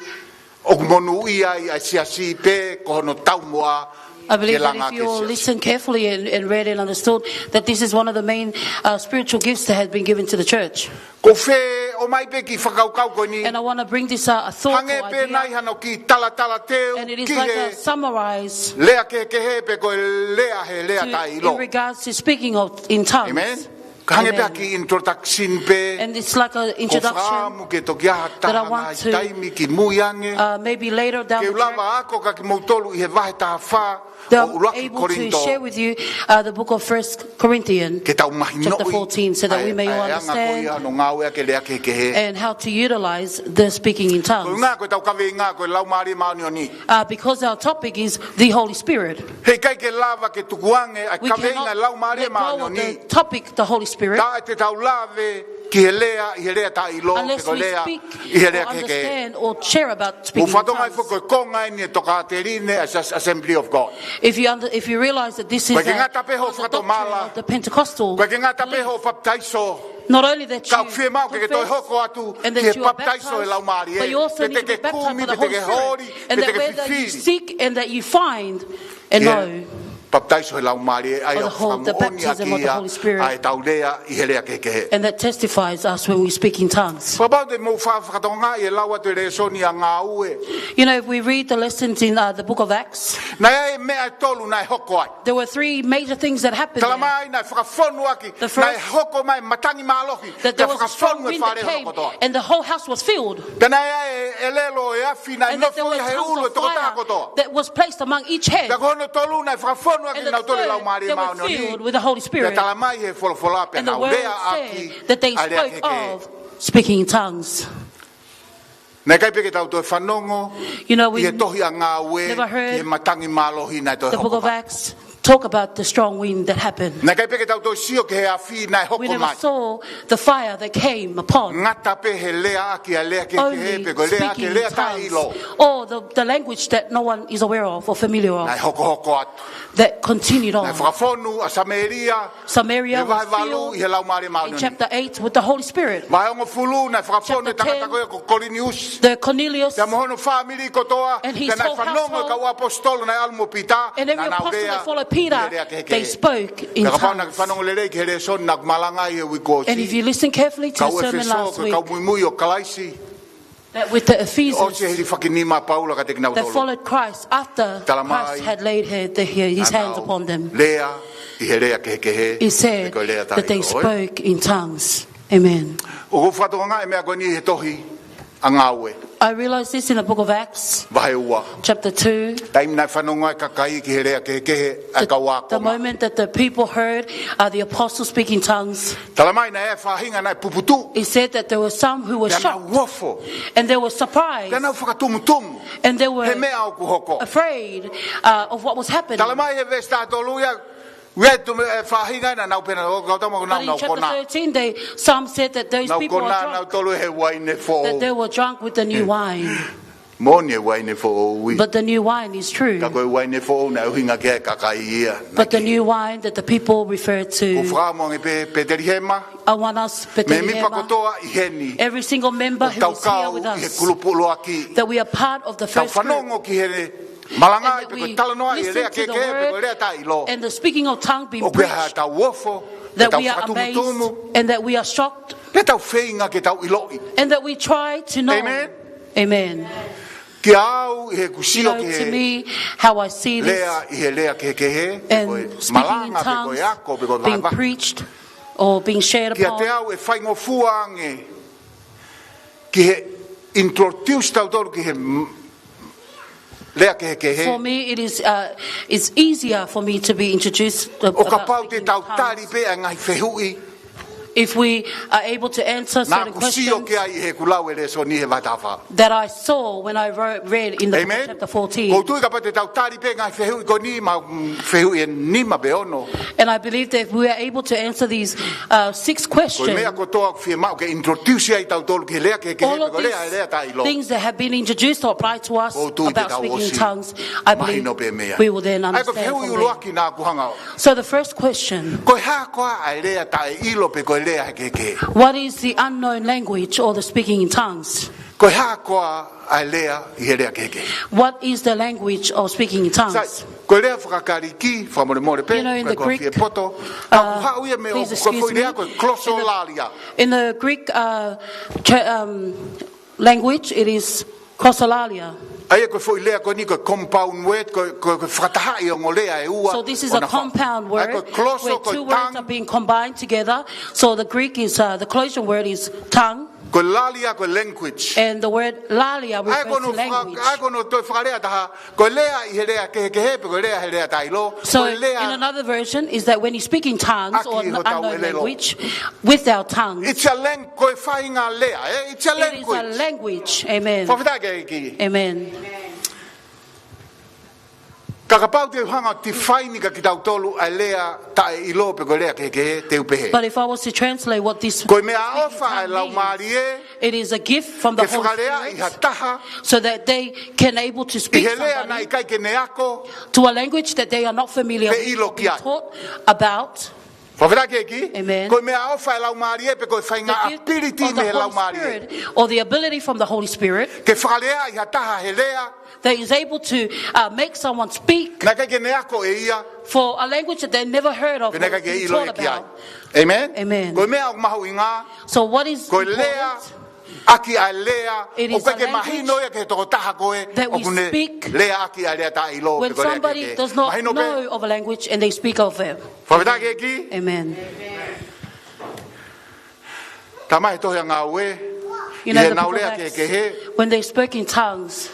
ʻoku monūʻia ai ʻa e siasi pe ko hono taumuʻa ke langa ʻaki e siasi. I believe that if you all listen carefully and, and read and understood, that this is one of the main, uh, spiritual gifts that has been given to the church. ʻOku ou fie ʻomai pē kiʻi fakakaukau ko eni. And I wanna bring this, uh, a thought or idea. Hangē pē naʻa hano kiʻi talatala teu ki he lea kehekehe pe ko e lea he lea taʻeʻilo. And it is like a summarize to, in regards to speaking of, in tongues. Amen. Ka hangē pē ha kiʻi introduction pē. Amen. And it's like an introduction that I want to, uh, maybe later down the track, ʻoku ou fakaʻamu ke toki ʻi ai ha taha ngaahi taimi ke muiange ke u lava ako kiate kimoutolu ʻi he vahe taha fā ʻo ʻUluaki Kolinitō. That I'm able to share with you, uh, the book of First Corinthians chapter fourteen, so that we may all understand ʻA e, ʻa e anga ko ia hono ngāueʻaki e lea kehekehe. And how to utilize the speaking in tongues. Ko e ʻuhinga ko ʻetau kaveinga ko e Laumālie Māʻoniʻoni. Uh, because our topic is the Holy Spirit. He ʻikai ke lava ke tukuange ʻa e kaveinga Laumālie Māʻoniʻoni. We cannot let go of the topic, the Holy Spirit. Spirit, taʻe te tau lave ki he lea, ʻi he lea taʻeʻilo, unless pe ko e we lea speak ʻi he lea or kehekehe. Understand or share about speaking in tongues. Mou fakatokangaʻi foki ko e konga eni e tokāteline as, as Assembly of God. If you under, if you realize that this is a, was a doctrine of the Pentecostal belief, ʻoku ʻikai ke ngata pē hoʻo fakatomalá. ʻOku ʻikai ke ngata pē hoʻo baptize. Not only that you confess and that you are baptized, but also that you are filled. Ka ʻoku fiemaʻu ke ke toe hoko atu ki he baptize ʻo e Laumālie, pe te ke kumi, pe te ke holi, pe te ke fifili. And that whether you seek and that you find and know, ʻi he baptize ʻo e Laumālie, ʻa ia ʻoku fakamoʻoniʻaki ia ʻa ʻetau lea ʻi he lea kehekehe. And that testifies us when we speak in tongues. Kapau te mou fa-, fakatokangaʻi e lau atu e lēsoni ʻa Ngāue. You know, if we read the lessons in, uh, the book of Acts, naʻe ʻi ai e meʻa ʻe tolu naʻe hoko ai. There were three major things that happened there. Talamai naʻe fakafonu ʻaki, naʻe hoko mai e matangi mālohi, naʻe fakafonu e fale hono kotoa. The first, the strong wind that came, and the whole house was filled. Pea naʻe ʻi ai e ʻelelo ʻo e afi naʻe nofo ia he ʻulu ʻo e tokotaha kotoa. And that there were tongues of fire that was placed among each head. Pea ko hono tolu naʻe fakafonu ʻaki ʻenau tolu e Laumālie Māʻoniʻoni. And the third, they were filled with the Holy Spirit. Pea talamai he folofola pea nau lea ʻaki ʻa e lea kehekehe. And the word said that they spoke of speaking in tongues. Naʻe ʻikai pē ke tau toe fanongo ʻi he tohi ʻa Ngāue ki he matangi mālohi naʻe toe hoko mai. You know, we never heard the book of Acts talk about the strong wind that happened. Naʻe ʻikai pē ke tau toe sio ki he afi naʻe hoko mai. We never saw the fire that came upon. Ngata pē he lea ʻaki ʻa e lea kehekehe pe ko e lea ʻaki e lea taʻeʻilo. Only speaking in tongues, or the, the language that no one is aware of or familiar of. Naʻe hokohoko atu. That continued on. Naʻe fakafonu ʻa Samēlia, Samaria was filled. He vahe valu ʻi he Laumālie Māʻoniʻoni. In chapter eight with the Holy Spirit. Vahe hongofulu naʻe fakafonu e tangata ko ia ko Koliniusi. Chapter ten, the Cornelius, pea mo hono fāmili kotoa, and his whole household, pea naʻe fanongo e kau ʻaposetolo naʻe ʻalu mo Pita, and every apostle that followed Peter, naʻa nau lea ʻi he lea kehekehe. They spoke in tongues. Pea kapau naʻa ke fanongo lelei ki he lēsoni naʻa ku malanga ai he uike kuo ʻosi. And if you listen carefully to the sermon last week, kau ʻEfesō ko e kau muimui ʻo Kalaisi. That with the Ephesians, ʻosi e hilifakinima ʻa Paula kiate kinautolu. That followed Christ after Christ had laid her, the, his hands upon them. Talamai naʻa nau lea ʻi he lea kehekehe, pe ko e lea taʻeʻilo, ē? It said that they spoke in tongues. Amen. ʻOku ou fakatokangaʻi e meʻa ko eni he tohi ʻa Ngāue. I realize this in the book of Acts, vahe ua. Chapter two. Taimi naʻe fanongo ai e kakai ki he lea kehekehe ʻa e kau ākonga. The, the moment that the people heard, uh, the apostles speak in tongues, talamai naʻe ʻi ai e faʻahinga naʻe puputuʻu. It said that there were some who were shocked. Pea nau ofo. And they were surprised. Pea nau fakatumutumu. And they were afraid, uh, of what was happening. He meʻa ʻoku hoko. Talamai he veesi taha tolu ia, ʻi ai e tō e faʻahinga naʻa nau pehē naʻa nau kau tama ko nau nau kona. But in chapter thirteen, they, some said that those people were drunk, nau kona nautolu he uaine foʻou, that they were drunk with the new wine. Moʻoni e uaine foʻou ʻi. But the new wine is true. Ka ko e uaine foʻou naʻe ʻuhinga ki ai e kakai ia. But the new wine that the people referred to. ʻOku ou fakaʻamu ange pē Petelihema. I want us, Petelihema, mēmipa kotoa ʻi heni, every single member who is here with us, ʻoku tau kau ʻi he kulupu ʻuluaki, that we are part of the first group, tau fanongo ki he malangaʻi pe ko e talanoaʻi e lea kehekehe pe ko e lea taʻeʻilo. And the speaking of tongue being preached, ʻoku ʻi ai haʻatau ofo, that we are amazed, pea tau fakatumutumu, and that we are shocked, pea tau feinga ke tau ʻiloʻi. And that we try to know. Amen. Amen. Kiate au, ʻi heʻeku sio ki he, you know, to me, how I see this, lea ʻi he lea kehekehe, pe ko e malanga, pe ko e ako, pe ko e vahevahe, and speaking in tongues being preached or being shared upon, kiate au ʻe faingofua ange ki he introduce tautolu ki he m-, lea kehekehe. For me, it is, uh, it's easier for me to be introduced, uh, about speaking in tongues. ʻO kapau te tau tali pē ʻa e ngaahi fehuʻi. If we are able to answer certain questions, naʻa ku sio ki ai ʻi heʻeku lau e lēsoni he vahe taha fā, that I saw when I wrote, read in the book of chapter fourteen. Amen. ʻOku ou tui kapau te tau tali pē ngaahi fehuʻi ko eni, mahalo fehuʻi ʻe nima pe ono. And I believe that if we are able to answer these, uh, six questions, ko e meʻa kotoa ʻoku fiemaʻu ke introduce ai tautolu ki he lea kehekehe pe ko e lea, lea taʻeʻilo, all of these things that have been introduced or applied to us about speaking in tongues, ʻoku ou tui te tau ʻosi mahino pē mei ai. I believe we will then understand from there. ʻA ia ko e fehuʻi ʻuluaki naʻa ku hanga ʻo So the first question, ko e hā koā ʻa e lea taʻeʻilo pe ko e lea kehekehe? What is the unknown language or the speaking in tongues? Ko e hā koā ʻa e lea ʻi he lea kehekehe? What is the language of speaking in tongues? Sai, ko e lea fakaKalisi, fakamolemole pē, you know, in the Greek, ko e fiepoto, uh, naʻa ku haʻu ia mei he, please excuse me, ko e foʻi lea ko e glossolalia. In the, in the Greek, uh, tra-, um, language, it is glossolalia. ʻA ia ko e foʻi lea ko eni ko e compound word, ko e, ko e, ko e fakatahaʻi ongo lea ʻe ua. So this is a compound word where two words are being combined together. ʻA ia ko e glossa ko e tongue. So the Greek is, uh, the Colossian word is tongue. Ko e lalia ko e language. And the word lalia refers to language. ʻA ia ko hono faka-, ʻa ia ko hono toe fakalea ʻe taha, ko e lea ʻi he lea kehekehe pe ko e lea he lea taʻeʻilo, ko e lea ʻaki hotau ʻelelo. So in another version is that when you speak in tongues or an unknown language, with our tongues. It's a lang-, ko e faʻahinga lea, eh? It's a language. It is a language. Amen. Fakafetaʻi ki he ʻEiki. Amen. Ka kapau te u hanga ʻo define kia kitautolu ʻa e lea taʻeʻilo pe ko e lea kehekehe, te u pehē. But if I was to translate what this Ko e meʻaʻofa ʻa e speaking tongue means, Laumālie it is a gift from the ke Holy fakalea ʻi ha Spirit taha so that they can able to ʻi speak he lea naʻe somebody ʻikai ke ne ako to a language that they are not familiar pe with ʻilo or ki been ai. taught about. Fakafetaʻi ki he ʻEiki. Amen. Ko e meʻaʻofa ʻa e Laumālie pe ko e faʻahinga The gift ability of mei the he Holy Laumālie Spirit, or the ability from the Holy Spirit ke fakalea ʻi ha taha he lea that is able to, uh, make someone speak naʻe ʻikai ke ne ako ʻe ia for a language that they never heard of pe naʻe or ʻikai ke been ʻilo taught ia ki ai. About. Amen? Amen. Ko e meʻa ʻoku mahuʻinga, So what is ko e lea important ʻaki ʻa e lea, it is ʻoku ʻikai a ke mahino language ia ki he tokotaha ko ē that we ʻoku ne speak lea ʻaki ʻa e lea taʻeʻilo pe when ko e lea somebody kehekehe. Does not Mahino pē? Know of a language and they speak of it. Fakafetaʻi ki he ʻEiki. Amen. Talamai he tohi ʻa Ngāue, You ʻi know, the heʻenau book of lea Acts, kehekehe, when they spoke in tongues,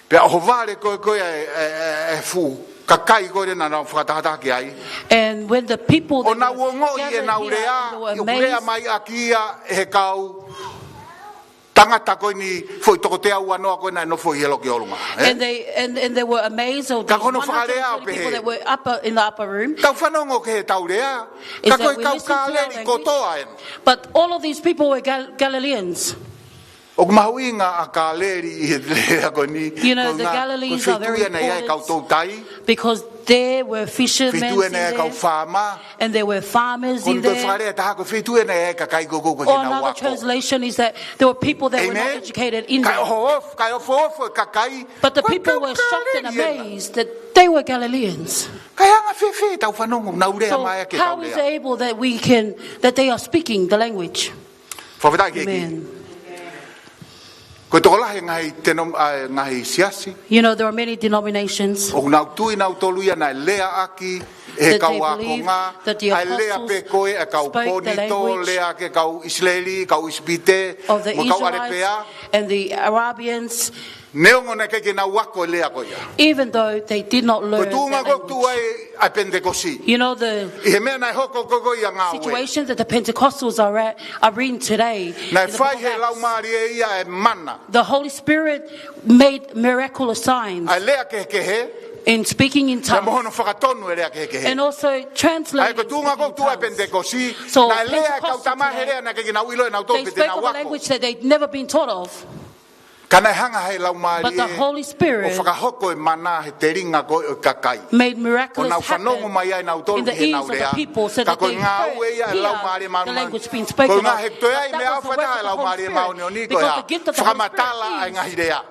pea ʻohovale ko ē ko ē ʻa e, ʻa e, ʻa e fuʻu kakai ko ē naʻa nau fakatahataha ki ai. And when the people, they were gathered here and they were amazed. ʻO nau ongoʻi ʻenau lea, ʻoku lea mai ʻaki ia ʻe he kau tangata ko eni foʻi toko teau uanoa ko ē naʻe nofo ʻi he loki ʻolunga, ē? And they, and, and they were amazed of these one hundred thirty people that were up, uh, in the upper room. Ka ko hono fakalea ʻo pehē, tau fanongo ki heʻetau lea, ka ko e kau Kāleli kotoa ena. Is that we listen to our language? But all of these people were Gal-, Galileans. ʻOku mahuʻinga ʻa Kāleli ʻi he lea ko eni, You know, the Galilees are very important. Ko e ngaahi, ko e feituʻu ia naʻe ʻi ai e kau toutai. Because there were fishermen in there. Feituʻu ia naʻe ʻi ai e kau fāma. And there were farmers in there. Ko e fakalea ʻe taha ko e feituʻu ia naʻe ʻi ai e kakai ko ē ʻoku ʻikai ke nau ako. Or another translation is that there were people that were not educated in there. Amen. Kae ofo, kae ofoofo e kakai. But the people were shocked and amazed that they were Galileans. Ko e kau Kāleli ena. Kae anga fēfē ʻetau fanongo, nau lea mai ʻaki ʻetau lea. So how is it able that we can, that they are speaking the language? Fakafetaʻi ki he ʻEiki. Amen. Ko e tokolahi e ngaahi denom-, ʻa e ngaahi siasi. You know, there are many denominations. ʻOku nau tui nautolu ia naʻe lea ʻaki ʻe he kau ākonga, ʻa e lea pē ko ē ʻa e kau Ponito, lea ʻaki e kau ʻIsileli, kau ʻIsipite, mo e kau ʻAlepea. That they believe that the apostles spoke the language of the Israelites and the Arabians. Neongo naʻe ʻikai ke nau ako e lea ko ia. Even though they did not learn that language. Ko e tuʻunga ʻoku tuʻu ai ʻa e Penitekosi. You know the situation that the Pentecost are in. ʻI he meʻa naʻe hoko ko ē ʻi he Ngāue. Naʻe fai ʻe he Laumālie ia e mana. The Holy Spirit made miraculous signs. ʻA e lea kehekehe. In speaking in tongues. Pea mo hono fakatonu e lea kehekehe. And also translating in tongues. ʻA ia ko e tuʻunga ʻoku tuʻu ai ʻa e Penitekosi. So Pentecost took place. Naʻe lea e kau tama he lea naʻe ʻikai ke nau ʻilo ʻe nautolu pe te nau ako. They spoke of a language that they'd never been taught of. Ka naʻe hanga ʻe he Laumālie ʻo fakahoko e mana he telinga ko ē ʻo e kakai. But the Holy Spirit made miracles happen in the ears of the people so that they heard, hear the language being spoken. ʻO nau fanongo mai ai nautolu ki heʻenau lea. Ka ko e ngāue ia ʻa e Laumālie Māʻoniʻoni. But that was the work of the Holy Spirit, because the gift of the Holy Spirit is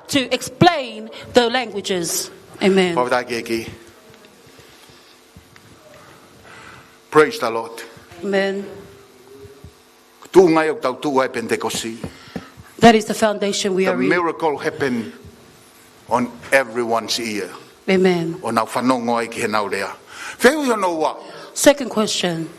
to explain the languages. Ko e ngaahi, ko e ngaahi toe ai e meʻaʻofa ʻa e Laumālie Māʻoniʻoni ko e fakamatalaaʻi e ngaahi lea. Amen. Fakafetaʻi ki he ʻEiki. Praise the Lord. Amen. Tuʻunga ia ʻoku tau tuʻu ai e Penitekosi. That is the foundation we are in. The miracle happen on everyone's ear. Amen. ʻO nau fanongo ai ki heʻenau lea. Fehuʻi hono ua. Second question.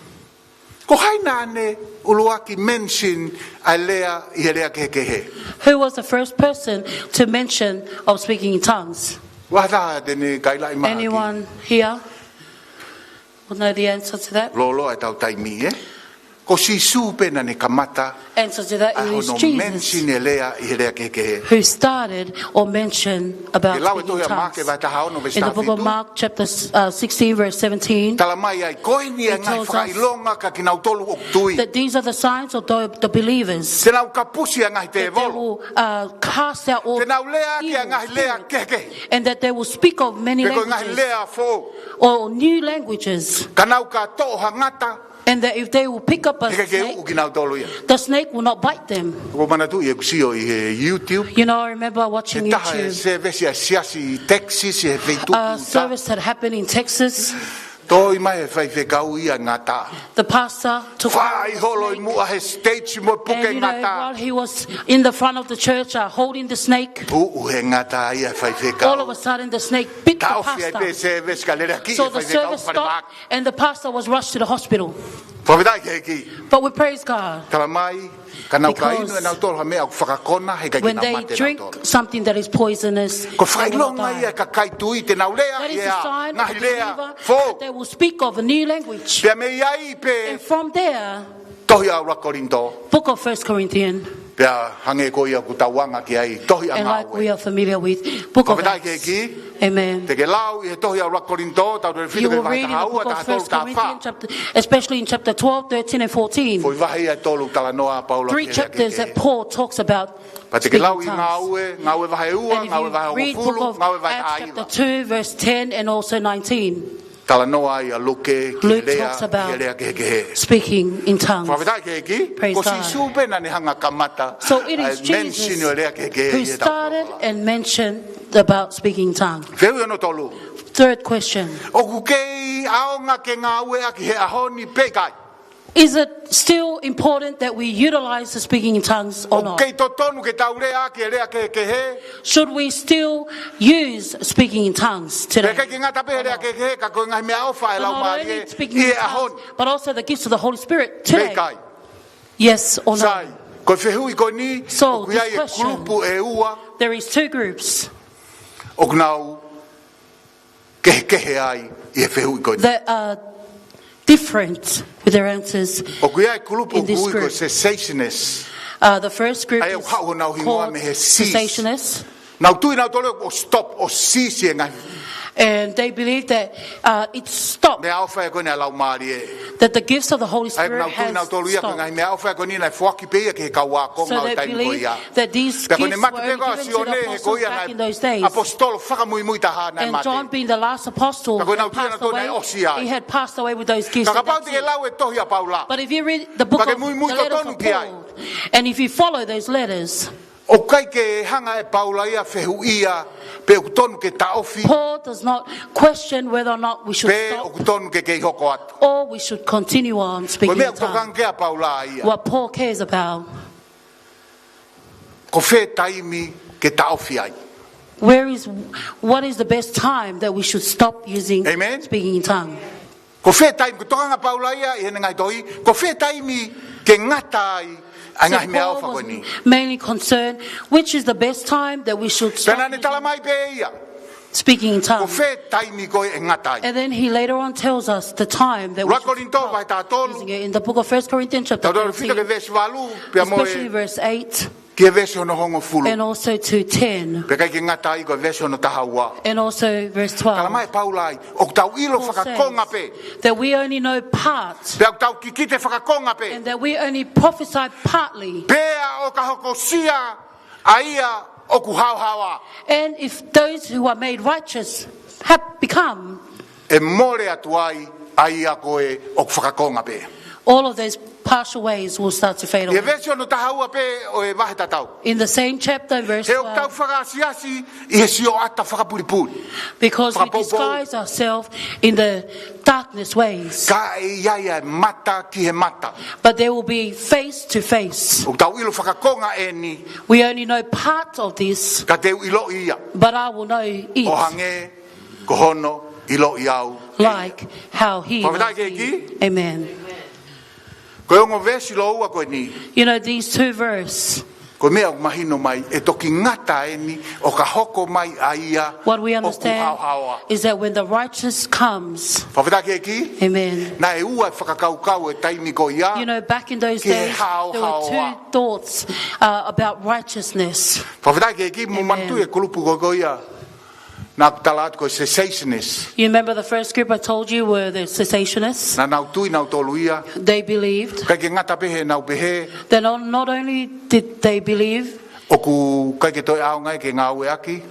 Ko hai naʻa ne ʻuluaki mention ʻa e lea ʻi he lea kehekehe? Who was the first person to mention of speaking in tongues? Vahe taha te ne kaila ʻi māki. Anyone here? We'll know the answer to that. Lōloa ʻetau taimi, ē? Ko Sīsū pē naʻa ne kamata ʻa hono mention e lea ʻi he lea kehekehe. Answer to that, it was Jesus who started or mentioned about speaking in tongues. Ke lau e tohi ʻa Maʻake vahe taha ono veesi taha fitu. In the book of Mark, chapter, uh, sixteen, verse seventeen, talamai ai, ko eni e ngaahi fakaʻilonga kia kinautolu ʻoku tui. It tells us that these are the signs of the, the believers. Te nau kapusi ʻa e ngaahi tēvolo. That they will, uh, cast out all evil spirit. Te nau lea ʻaki ʻa e ngaahi lea kehekehe. And that they will speak of many languages. Pe ko e ngaahi lea foʻou. Or new languages. Ka nau ka toʻo ha ngata. And that if they will pick up a snake, he ʻikai ke uʻu kinautolu ia. The snake will not bite them. ʻOku ou manatuʻi ʻeku sio ʻi he YouTube. You know, I remember watching YouTube. He taha e sēvesi ʻa e siasi ʻi Texas, he feituʻu ʻi ʻUta. A service that happened in Texas. Toʻo mai ʻe he faifekau ia e ngata. The pastor took the snake. Faʻa holo ʻi muʻa he stage mo puke ngata. And, you know, while he was in the front of the church, uh, holding the snake, uʻu he ngata ia e faifekau. All of a sudden the snake bit the pastor. Taʻofi ai pē sēvesi ka lele ʻaki e faifekau. So the service stopped and the pastor was rushed to the hospital. Fakafetaʻi ki he ʻEiki. But we praise God. Talamai, ka nau ka inu ʻe nautolu ha meʻa ʻoku fakakona, he ʻikai ke nau mate nautolu. Because when they drink something that is poisonous, they will not die. Ko e fakaʻilonga ia e kakai tui, te nau lea ʻa e ngaahi lea foʻou. That is a sign of the believer that they will speak of a new language. Pea mei ai pē. And from there, Tohi ʻa ʻuluaki Kolinitō. Book of First Corinthians. Pea hangē ko ia ʻoku tau anga ki ai, tohi ʻa Ngāue. And like we are familiar with, book of Acts. Fakafetaʻi ki he ʻEiki. Amen. Te ke lau ʻi he tohi ʻa ʻuluaki Kolinitō, tau te You fita will read in the book of First Corinthians, chapter, especially in chapter twelve, thirteen, and fourteen. Foʻi vahe ia ʻe tolu talanoa ʻa Paula ki he lea kehekehe. Three chapters that Paul talks about speaking in tongues. Pea te ke lau ʻi Ngāue, Ngāue vahe ua, Ngāue vahe hongofulu, Ngāue vahe taha hiva. And if you read the book of Acts chapter two, verse ten, and also nineteen. Talanoa ai ʻa Luke ki he lea, Luke talks about ki he lea kehekehe. Speaking in tongues. Fakafetaʻi ki he ʻEiki. Praise God. Ko Sīsū pē naʻa ne hanga ʻo kamata, So it is ʻa e mention Jesus ʻo e lea kehekehe who ʻi heʻetau started folofola. And mentioned about speaking in tongues. Fehuʻi hono tolu. Third question. ʻOku kei ʻaonga ke ngāueʻaki he ʻaho ni pe ʻikai? Is it still important that we utilize the speaking in tongues or not? ʻOku kei totonu ke tau leaʻaki e lea kehekehe? Should we still use speaking in tongues today? Pea ʻikai ke ngata pē he lea kehekehe, ka ko e ngaahi meʻaʻofa ʻa e Laumālie ʻi he ʻaho ni. But not only speaking in tongues, but also the gifts of the Holy Spirit today. Pe ʻikai? Yes or no? Sai, ko e fehuʻi ko eni, So, ʻoku ʻi ai e this question, kulupu ʻe ua, there is two groups ʻoku nau kehekehe ai ʻi he fehuʻi ko eni. That are different with their answers in this group. ʻOku ʻi ai e kulupu ʻoku ui ko e cessationists. Uh, the first group is called cessationists. ʻA ia ʻoku haʻu honau hingoa mei he cease. Nau tui nautolu ʻoku stop, ʻo cease e ngaahi And they believe that, uh, it stopped. Meʻaʻofa ko eni ʻa e Laumālie. That the gifts of the Holy Spirit has stopped. ʻA ia ʻoku nau tui nautolu ia ko e ngaahi meʻaʻofa ko eni naʻe foaki pē ia ki he kau ākonga ʻo e taimi ko ia. So they believe that these gifts were only given to the apostles back in those days. Pea ko ʻene mate pē ko ʻa Sione he ko ia naʻe ʻaposetolo fakamuimui taha naʻe mate. And John, being the last apostle, had passed away. Pea ko ʻenau tui nautolu naʻe ʻosi ai. He had passed away with those gifts, and that's it. Ka kapau te ke lau e tohi ʻa Paula. But if you read the book of, the letters of Paul, Pea ke muimui totonu ki ai. And if you follow those letters, ʻOku ʻikai ke hanga ʻe Paula ia ʻo fehuʻia pe ʻoku tonu ke taʻofi. Paul does not question whether or not we should stop Pe ʻoku tonu ke kei hoko atu. Or we should continue on speaking in tongues. Ko e meʻa ʻoku tokanga ki ai ʻa Paula ia. What Paul cares about. Ko fē taimi ke taʻofi ai. Where is, what is the best time that we should stop using speaking in tongues? Amen. Ko fē taimi, ko e tokanga ʻa Paula ia ʻi heʻene ngaahi tohi, ko fē taimi ke ngata ai ʻa e ngaahi meʻaʻofa ko eni. So Paul was mainly concerned, which is the best time that we should stop using, Pea naʻa ne tala mai pē ia, speaking in tongues. Ko fē taimi ko ē ʻe ngata ai. And then he later on tells us the time that we should stop using it. ʻUluaki Kolinitō vahe taha tolu. In the book of First Corinthians chapter thirteen, Tau tau fita ki he veesi valu, pea mo e especially verse eight. Ki he veesi hono hongofulu. And also to ten. Pea ʻikai ke ngata ai, ko e veesi hono taha ua. And also verse twelve. Tala mai ʻe Paula ai, ʻoku tau ʻilo fakakonga pē. Paul says that we only know part. Pea ʻoku tau kikite fakakonga pē. And that we only prophesy partly. Pea ʻo ka hokosia ʻa ia ʻoku haohaoa. And if those who are made righteous have become ʻE mole atu ai ʻa ia ko ē ʻoku fakakonga pē. All of those partial ways will start to fade away. ʻI he veesi hono taha ua pē ʻo e vahe tatau. In the same chapter, verse twelve. He ʻoku tau fakaasiasi ʻi he sioʻata fakapulipuli. Because we disguise ourselves in the darkness ways. Fakapoupou. Ka ʻe ʻi ai ʻa e mata ki he mata. But there will be face to face. ʻOku tau ʻilo fakakonga eni. We only know part of this. Ka te u ʻiloʻi ia. But I will know it. ʻO hangē ko hono ʻiloʻi au ʻe ia. Like how he knows me. Fakafetaʻi ki he ʻEiki. Amen. Ko e ongo veesi lōua ko eni. You know, these two verse, Ko e meʻa ʻoku mahino mai, ʻe toki ngata eni ʻo ka hoko mai ʻa ia ʻoku haohaoa. What we understand is that when the righteous comes, Fakafetaʻi ki he ʻEiki. Amen. Naʻe ua e fakakaukau he taimi ko ia. You know, back in those days, there were two thoughts, uh, about righteousness. Ki he haohaoa. Fakafetaʻi ki he ʻEiki, mou manatuʻi e kulupu ko ia. Amen. Naʻa ku tala atu ko e cessationists. You remember the first group I told you were the cessationists? Naʻa nau tui nautolu ia. They believed. ʻIkai ke ngata pē heʻenau pehē. Then not, not only did they believe, ʻOku ʻikai ke toe ʻaonga ia ke ngāueʻaki.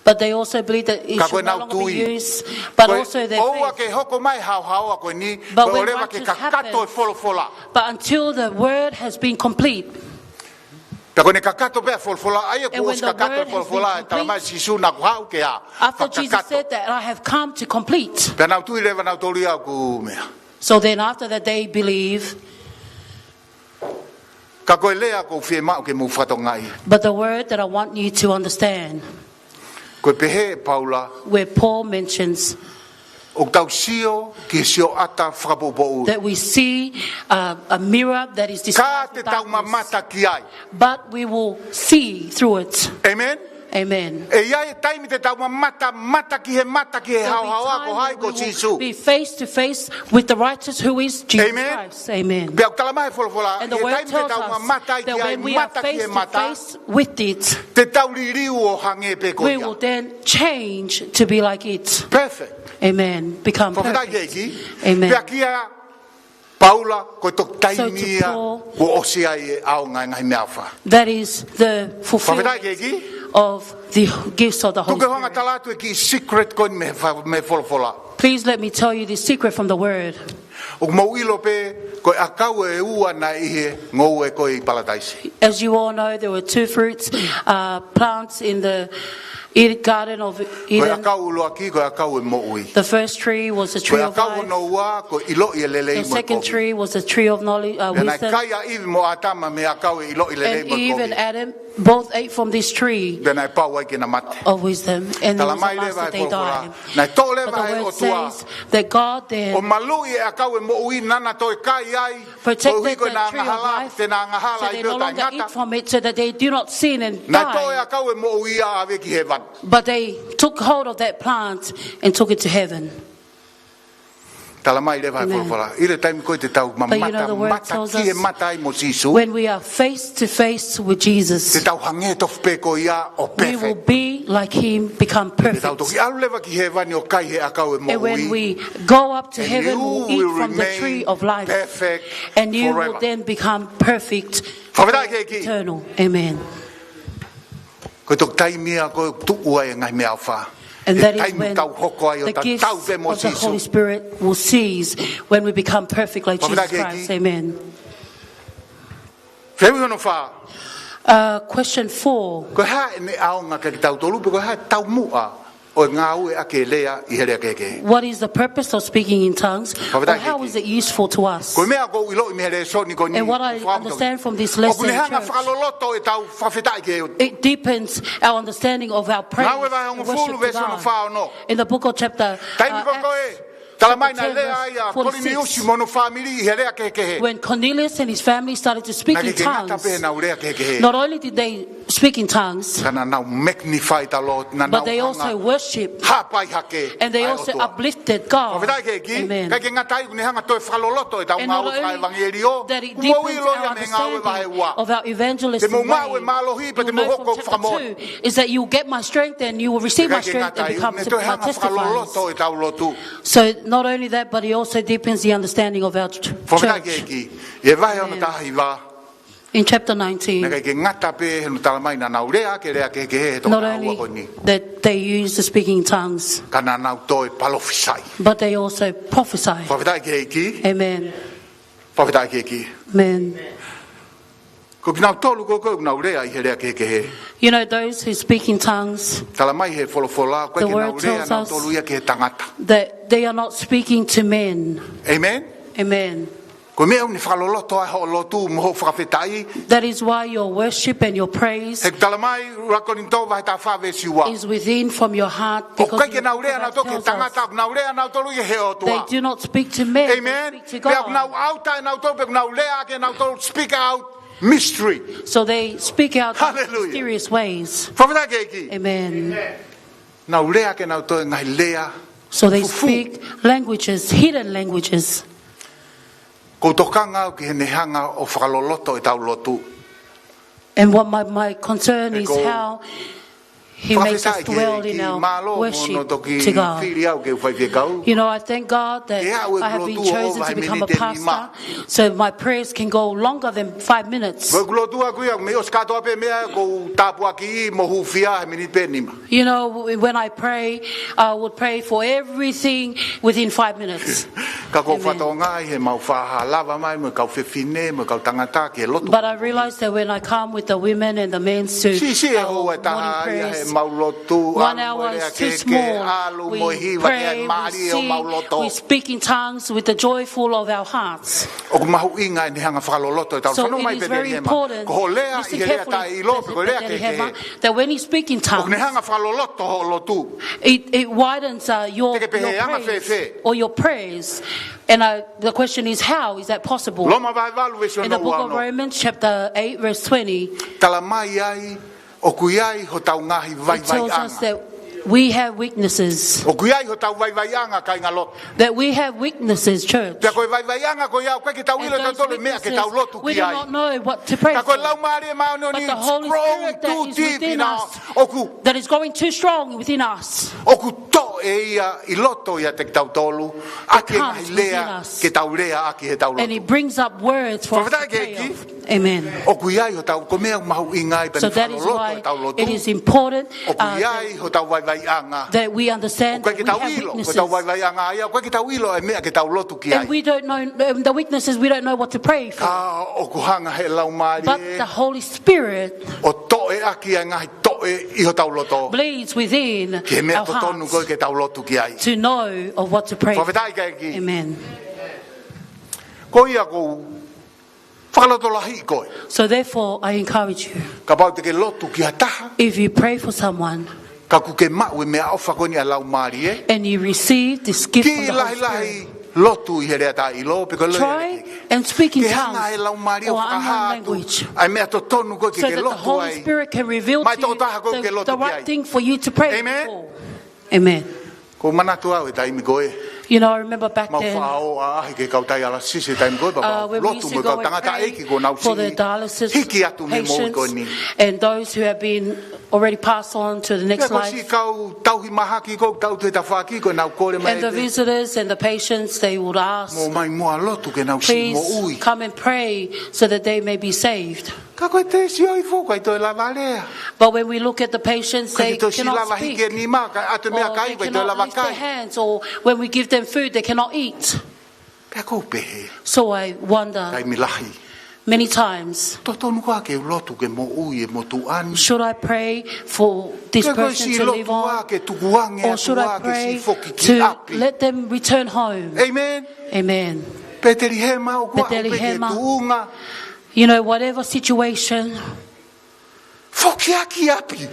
But they also believed that it should no longer be used, but also their faith. Ka ko ʻenau tui. Ko e ʻoua ke hoko mai e haohaoa ko eni, But when righteous happens, ko e ʻoua ke kakato e folofola. But until the word has been complete, Pea ko ʻene kakato pē ʻa e folofola, ʻa ia kuo ʻosi kakato e folofola, ʻe tala mai ʻe Sīsū naʻa ku haʻu ke fakakakato. And when the word has been complete, after Jesus said that, "I have come to complete." Pea nau tui leva nautolu ia ʻoku meʻa. So then after that they believe. Ka ko e lea ʻoku ou fiemaʻu ke mou fakatokangaʻi. But the word that I want you to understand, Ko e pehē ʻe Paula, where Paul mentions ʻoku tau sio ki he sioʻata fakapoupou. That we see, uh, a mirror that is disguised in darkness. Ka te tau mamata ki ai. But we will see through it. Amen? Amen. ʻE ʻi ai e taimi te tau mamata, mata ki he mata ki he haohaoa ko hai ko Sīsū. Be face to face with the righteous who is Jesus Christ. Amen. Pea ʻoku tala mai he folofola, ʻi he taimi te tau mamata ai ki ai mata ki he mata, te tau liliu ʻo hangē pē ko ia. And the word tells us that when we are face to face with it, we will then change to be like it. Perfect. Amen. Become perfect. Fakafetaʻi ki he ʻEiki. Amen. Pea kia Paula, ko e toki taimi ia kuo ʻosi ai e ʻaonga e ngaahi meʻaʻofa. That is the fulfillment of the gifts of the Holy Spirit. Fakafetaʻi ki he ʻEiki. Tuku ke u hanga ʻo tala atu e kiʻi secret ko eni mei he fa-, mei he folofola. Please let me tell you the secret from the word. ʻOku mou ʻilo pē, ko e ʻakau ʻe ua naʻe ʻi he ngoue ko ē ʻi Palataisi. As you all know, there were two fruits, uh, plants in the Eden, Garden of Eden. Ko e ʻakau ʻuluaki, ko e ʻakau ʻo e moʻui. The first tree was the tree of life. Ko e ʻakau hono ua, ko e ʻiloʻi e lelei mo e kovi. The second tree was the tree of knowledge, uh, wisdom. Pea naʻe kai ʻa ʻIvi mo ʻĀtama mei he ʻakau ʻo e ʻiloʻi e lelei mo e kovi. And Eve and Adam both ate from this tree. Pea naʻe pau ai ke na mate. Of wisdom. And it was the last that they died. Tala mai leva he folofola, naʻe toʻo leva ʻe he ʻOtua. But the word says that God then ʻO maluʻi e ʻakau ʻo e moʻui naʻa na toe kai ai. Protected that tree of life, so they no longer eat from it, so that they do not sin and die. Koeʻuhi ko ʻena angahala ʻi pē ʻo taʻengata. Naʻe toʻo e ʻakau ʻo e moʻui ʻo ʻave ki hēvani. But they took hold of that plant and took it to heaven. Tala mai leva he folofola, ʻi he taimi ko ē te tau mamata, mata ki he mata ai mo Sīsū, when we are face to face with Jesus, te tau hangē tofu pē ko ia ʻo perfect. We will be like him, become perfect. Te tau toki ʻalu leva ki hēvani ʻo kai he ʻakau ʻo e moʻui. And when we go up to heaven, we'll eat from the tree of life. And you will remain perfect forever. And you will then become perfect, eternal. Fakafetaʻi ki he ʻEiki. Amen. Ko e toki taimi ia ko ē ʻoku tuʻu ai e ngaahi meʻaʻofa. And that is when the gifts of the Holy Spirit will cease when we become perfect like Jesus Christ. He taimi tau hoko ai ʻo tatau pē mo Sīsū. Fakafetaʻi ki he ʻEiki. Amen. Fehuʻi hono fā. Uh, question four. Ko e hā ʻene ʻaonga kiate kitautolu, pe ko e hā e taumuʻa ʻo e ngāueʻaki e lea ʻi he lea kehekehe? What is the purpose of speaking in tongues? Fakafetaʻi ki he ʻEiki. Or how is it useful to us? Ko e meʻa ʻoku ou ʻiloʻi mei he lēsoni ko eni, And what I understand from this lesson, church, ʻoku ne hanga ʻo fakaloloto ʻetau fakafetaʻi ki he ʻOtua. It deepens our understanding of our praise and worship to God. Ngāue vahe hongofulu, veesi hono fā ono. In the book of chapter, uh, Acts, Taimi ko ē ko ē, tala mai naʻe lea ai ʻa Kōliniusi mo hono fāmili ʻi he lea kehekehe. Chapter four, verse forty-six. When Cornelius and his family started to speak in tongues, Naʻe ʻikai ke ngata pē heʻenau lea kehekehe. Not only did they speak in tongues, Ka naʻa nau magnify the Lord, naʻa nau hanga ʻo hapai hake ʻa e ʻOtua. But they also worship, and they also uplifted God. Fakafetaʻi ki he ʻEiki. Amen. ʻIkai ke ngata ai, ʻoku ne hanga ʻo toe fakaloloto ʻetau ngāue fakaʻevangeliō. And not only that, it deepens our understanding of our evangelism. Ua ʻilo ia mei he ngāue vahe ua. Te mou maʻu e mālohi, pea te mou hoko ʻo fakamoʻoni. You'll know from chapter two is that you get my strength and you will receive my strength and become my testifiers. ʻIkai ke ngata ai, ʻoku ne toe hanga ʻo fakaloloto ʻetau lotu. So not only that, but it also deepens the understanding of our ch-, church. Fakafetaʻi ki he ʻEiki. ʻI he vahe hono taha hiva. Amen. In chapter nineteen, Naʻe ʻikai ke ngata pē heʻenau tala mai naʻa nau lea ʻaki e lea kehekehe he toko taha ua ko eni. Not only that they use the speaking tongues, Ka naʻa nau toe palofisai. But they also prophesy. Fakafetaʻi ki he ʻEiki. Amen. Fakafetaʻi ki he ʻEiki. Amen. Ko kinautolu ko ē ʻoku nau lea ʻi he lea kehekehe. You know, those who speak in tongues, Tala mai he folofola, ʻoku ʻikai ke nau lea nautolu ia ki he tangata. The word tells us that they are not speaking to men. Amen? Amen. Ko e meʻa ʻoku ne fakaloloto ai hoʻo lotu mo hoʻo fakafetaʻi. That is why your worship and your praise He ʻoku tala mai, ʻuluaki Kolinitō vahe taha fā veesi ua. Is within from your heart, because the word tells us ʻOku ʻikai ke nau lea nautolu ki he tangata, ʻoku nau lea nautolu ia ki he ʻOtua. They do not speak to men, they speak to God. Amen. Pea ʻoku nau ʻauta ʻe nautolu, pea ʻoku nau lea ʻaki ʻe nautolu, speak out mystery. So they speak out in mysterious ways. Hallelujah. Fakafetaʻi ki he ʻEiki. Amen. Nau lea ʻaki ʻe nautolu e ngaahi lea fufū. So they speak languages, hidden languages. ʻOku ou tokanga au ki heʻene hanga ʻo fakaloloto ʻetau lotu. And what my, my concern is how he makes us dwell in our worship to God. Ko e fakafetaʻi ki he ʻEiki, mālō mo hono toki fili au ke u faifekau. You know, I thank God that I have been chosen to become a pastor, so my prayers can go longer than five minutes. Ko ʻeku lotu ʻaʻaku ia, mei ʻosi kātoa pē meʻa, ʻoku ou tāpuakiʻi mo hūfia he miniti pē ʻe nima. You know, when I pray, I would pray for everything within five minutes. Amen. Ka ʻoku ou fakatokangaʻi heʻemau faʻa lava mai mo e kau fefine, mo e kau tangata ki he lotu. But I realize that when I come with the women and the men to our morning prayers, Siʻisiʻi e houa ʻe taha ia heʻemau lotu, one hour is too small. ʻAlu mo e lea kehekehe, ʻalu mo e hiva, ke ʻai mālie homau loto. We pray, we sing, we speak in tongues with the joyful of our hearts. ʻOku mahuʻinga ʻene hanga ʻo fakaloloto ʻetau lotu. So it is very important, listen carefully, Bethlehem, that when you speak in tongues, ʻOku ne hanga ʻo fakaloloto hoʻo lotu. It, it widens, uh, your, your praise or your prayers. Te ke pehē ange fēfē? And, uh, the question is, how is that possible? Loma vahe valu veesi hono ua ono. In the book of Romans, chapter eight, verse twenty, Tala mai ai ʻoku ʻi ai hotau ngaahi vaivaiʻanga. It tells us that we have weaknesses. ʻOku ʻi ai hotau vaivaiʻanga, kāingalotu. That we have weaknesses, church. Pea ko e vaivaiʻanga ko ia ʻoku ʻikai ke tau ʻilo ʻe tautolu e meʻa ke tau lotu ki ai. And those weaknesses, we do not know what to pray for. Ka ko e Laumālie Māʻoniʻoni, it's growing too deep in us. But the Holy Spirit that is within us, ʻoku, that is growing too strong within us, ʻoku toʻe ia ʻi loto ʻiate kitautolu, ʻaki e ngaahi lea ke tau lea ʻaki heʻetau lotu. It comes within us. And it brings up words for us to pray of. Fakafetaʻi ki he ʻEiki. Amen. ʻOku ʻi ai hotau, ko e meʻa mahuʻinga ai pē. So that is why it is important, uh, that we understand that we have weaknesses. Meʻa ke tau lotu, ʻoku tau lotu, tau lotu ʻoku ʻikai ke tau ʻilo, ko ʻetau vaivaiʻanga ia, ʻoku ʻikai ke tau ʻilo e meʻa ke tau lotu ki ai. And we don't know, um, the weaknesses, we don't know what to pray for. Ka ʻoku hanga ʻe he Laumālie, but the Holy Spirit, ʻo toʻe ʻaki ʻa e ngaahi toʻe ʻi hotau loto, bleeds within our hearts, ki he meʻa totonu ko ē ke tau lotu ki ai. To know of what to pray for. Fakafetaʻi ki he ʻEiki. Amen. Ko ia ʻoku ou fakalotolahiʻi koe. So therefore, I encourage you. Kapau te ke lotu ki ha taha, if you pray for someone, ka ʻoku ke maʻu e meʻaʻofa ko eni ʻa e Laumālie, and you receive this gift from the Holy Spirit, kiʻi lahilahi lotu ʻi he lea taʻeʻilo, pe ko e lea kehekehe. Try and speak in tongues or unknown language, ke hanga ʻe he Laumālie ʻo fakahā atu ʻa e meʻa totonu ko ē ke ke lotu ai, so that the Holy Spirit can reveal to you the, the right thing for you to pray for. Maʻa e tokotaha ko ē ʻoku ke lotu ki ai. Amen. Amen. ʻOku ou manatu au he taimi ko ē. You know, I remember back then, mau faʻa ō ʻaʻahi ki he kau taialasisi he taimi ko ē, pea mau lotu mo e kau tangataʻeiki kuo nau siʻi hiki atu mei he moʻui ko eni. Uh, when we used to go and pray for the dialysis patients and those who have been already passed on to the next life. Pea ko e siʻi kau tauhi mahaki ko ē ʻoku tau ō he tafaʻaki ko ē, nau kole mai, and the visitors and the patients, they would ask, mou ō mai muʻa ʻo lotu ke nau siʻi moʻui. Please come and pray so that they may be saved. Ka ko e tesi ʻo e foʻi, ʻoku ʻikai toe lava lea. But when we look at the patients, they cannot speak. ʻIkai ke toe siʻi lava hiki e nima, ka ʻoatu e meʻakai, ʻoku ʻikai toe lava kai. Or they cannot lift their hands, or when we give them food, they cannot eat. Pea ʻoku ou pehē. So I wonder, taimi lahi, many times, totonu koā ke u lotu ke moʻui e motuʻa ni? Should I pray for this person to live on? Pe ko e siʻi lotu ā ke tukuange atu ā ke siʻi foki ki ʻapi? Or should I pray to let them return home? Amen. Amen. Petelihema, ʻoku ʻaʻau pē ki he tuʻunga. Bethlehem, you know, whatever situation, foki ā ki ʻapi.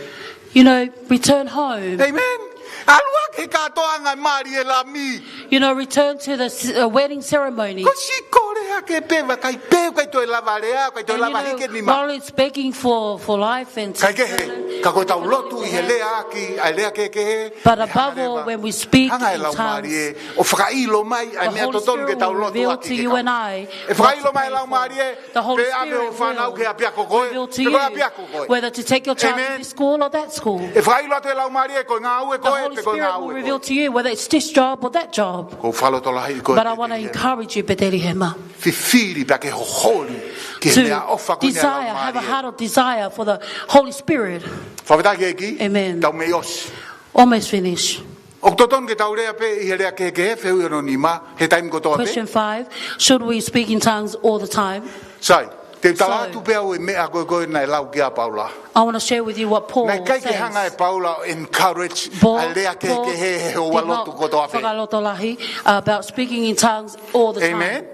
You know, return home. Amen. ʻAlu ā ki he kātoanga e mali e lami. You know, return to the s-, uh, wedding ceremony. Ko e siʻi kole hake pē, vakai pē, ʻoku ʻikai toe lava lea, ʻoku ʻikai toe lava hiki e nima. And, you know, while it's begging for, for life and sustenance, kaikehe, ka ko ʻetau lotu ʻi he lea ʻaki ʻa e lea kehekehe, but above all, when we speak in tongues, hanga ʻe he Laumālie ʻo fakaʻilo mai ʻa e meʻa totonu ke tau lotu ʻaki ki he kau. The Holy Spirit will reveal to you and I what to pray for. ʻE fakaʻilo mai e Laumālie pe ʻave hoʻo fānau ki he ʻapiako ko ē, pe ko e ʻapiako ko ē. The Holy Spirit will reveal to you whether to take your child to this school or that school. Amen. ʻE fakaʻilo atu e Laumālie ko e ngāue ko ē, pe ko e ngāue ko ē. The Holy Spirit will reveal to you whether it's this job or that job. ʻOku ou fakalotolahiʻi koe, Petelihema. But I wanna encourage you, Petelihema, fifili pea ke holi ki he meʻaʻofa ko eni ʻa e Laumālie. To desire, have a heart of desire for the Holy Spirit. Fakafetaʻi ki he ʻEiki. Amen. Tau mei ʻosi. Almost finished. ʻOku totonu ke tau lea pē ʻi he lea kehekehe, fehuʻi hono nima, he taimi kotoa pē? Question five, should we speak in tongues all the time? Sai, te u tala atu pē au e meʻa ko ē naʻe lau ki ai ʻa Paula. So, I wanna share with you what Paul says. Naʻe ʻikai ke hanga ʻe Paula ʻo encourage ʻa e lea kehekehe he houa lotu kotoa pē. Paul did not, did not fakalotolahi about speaking in tongues all the time. Amen.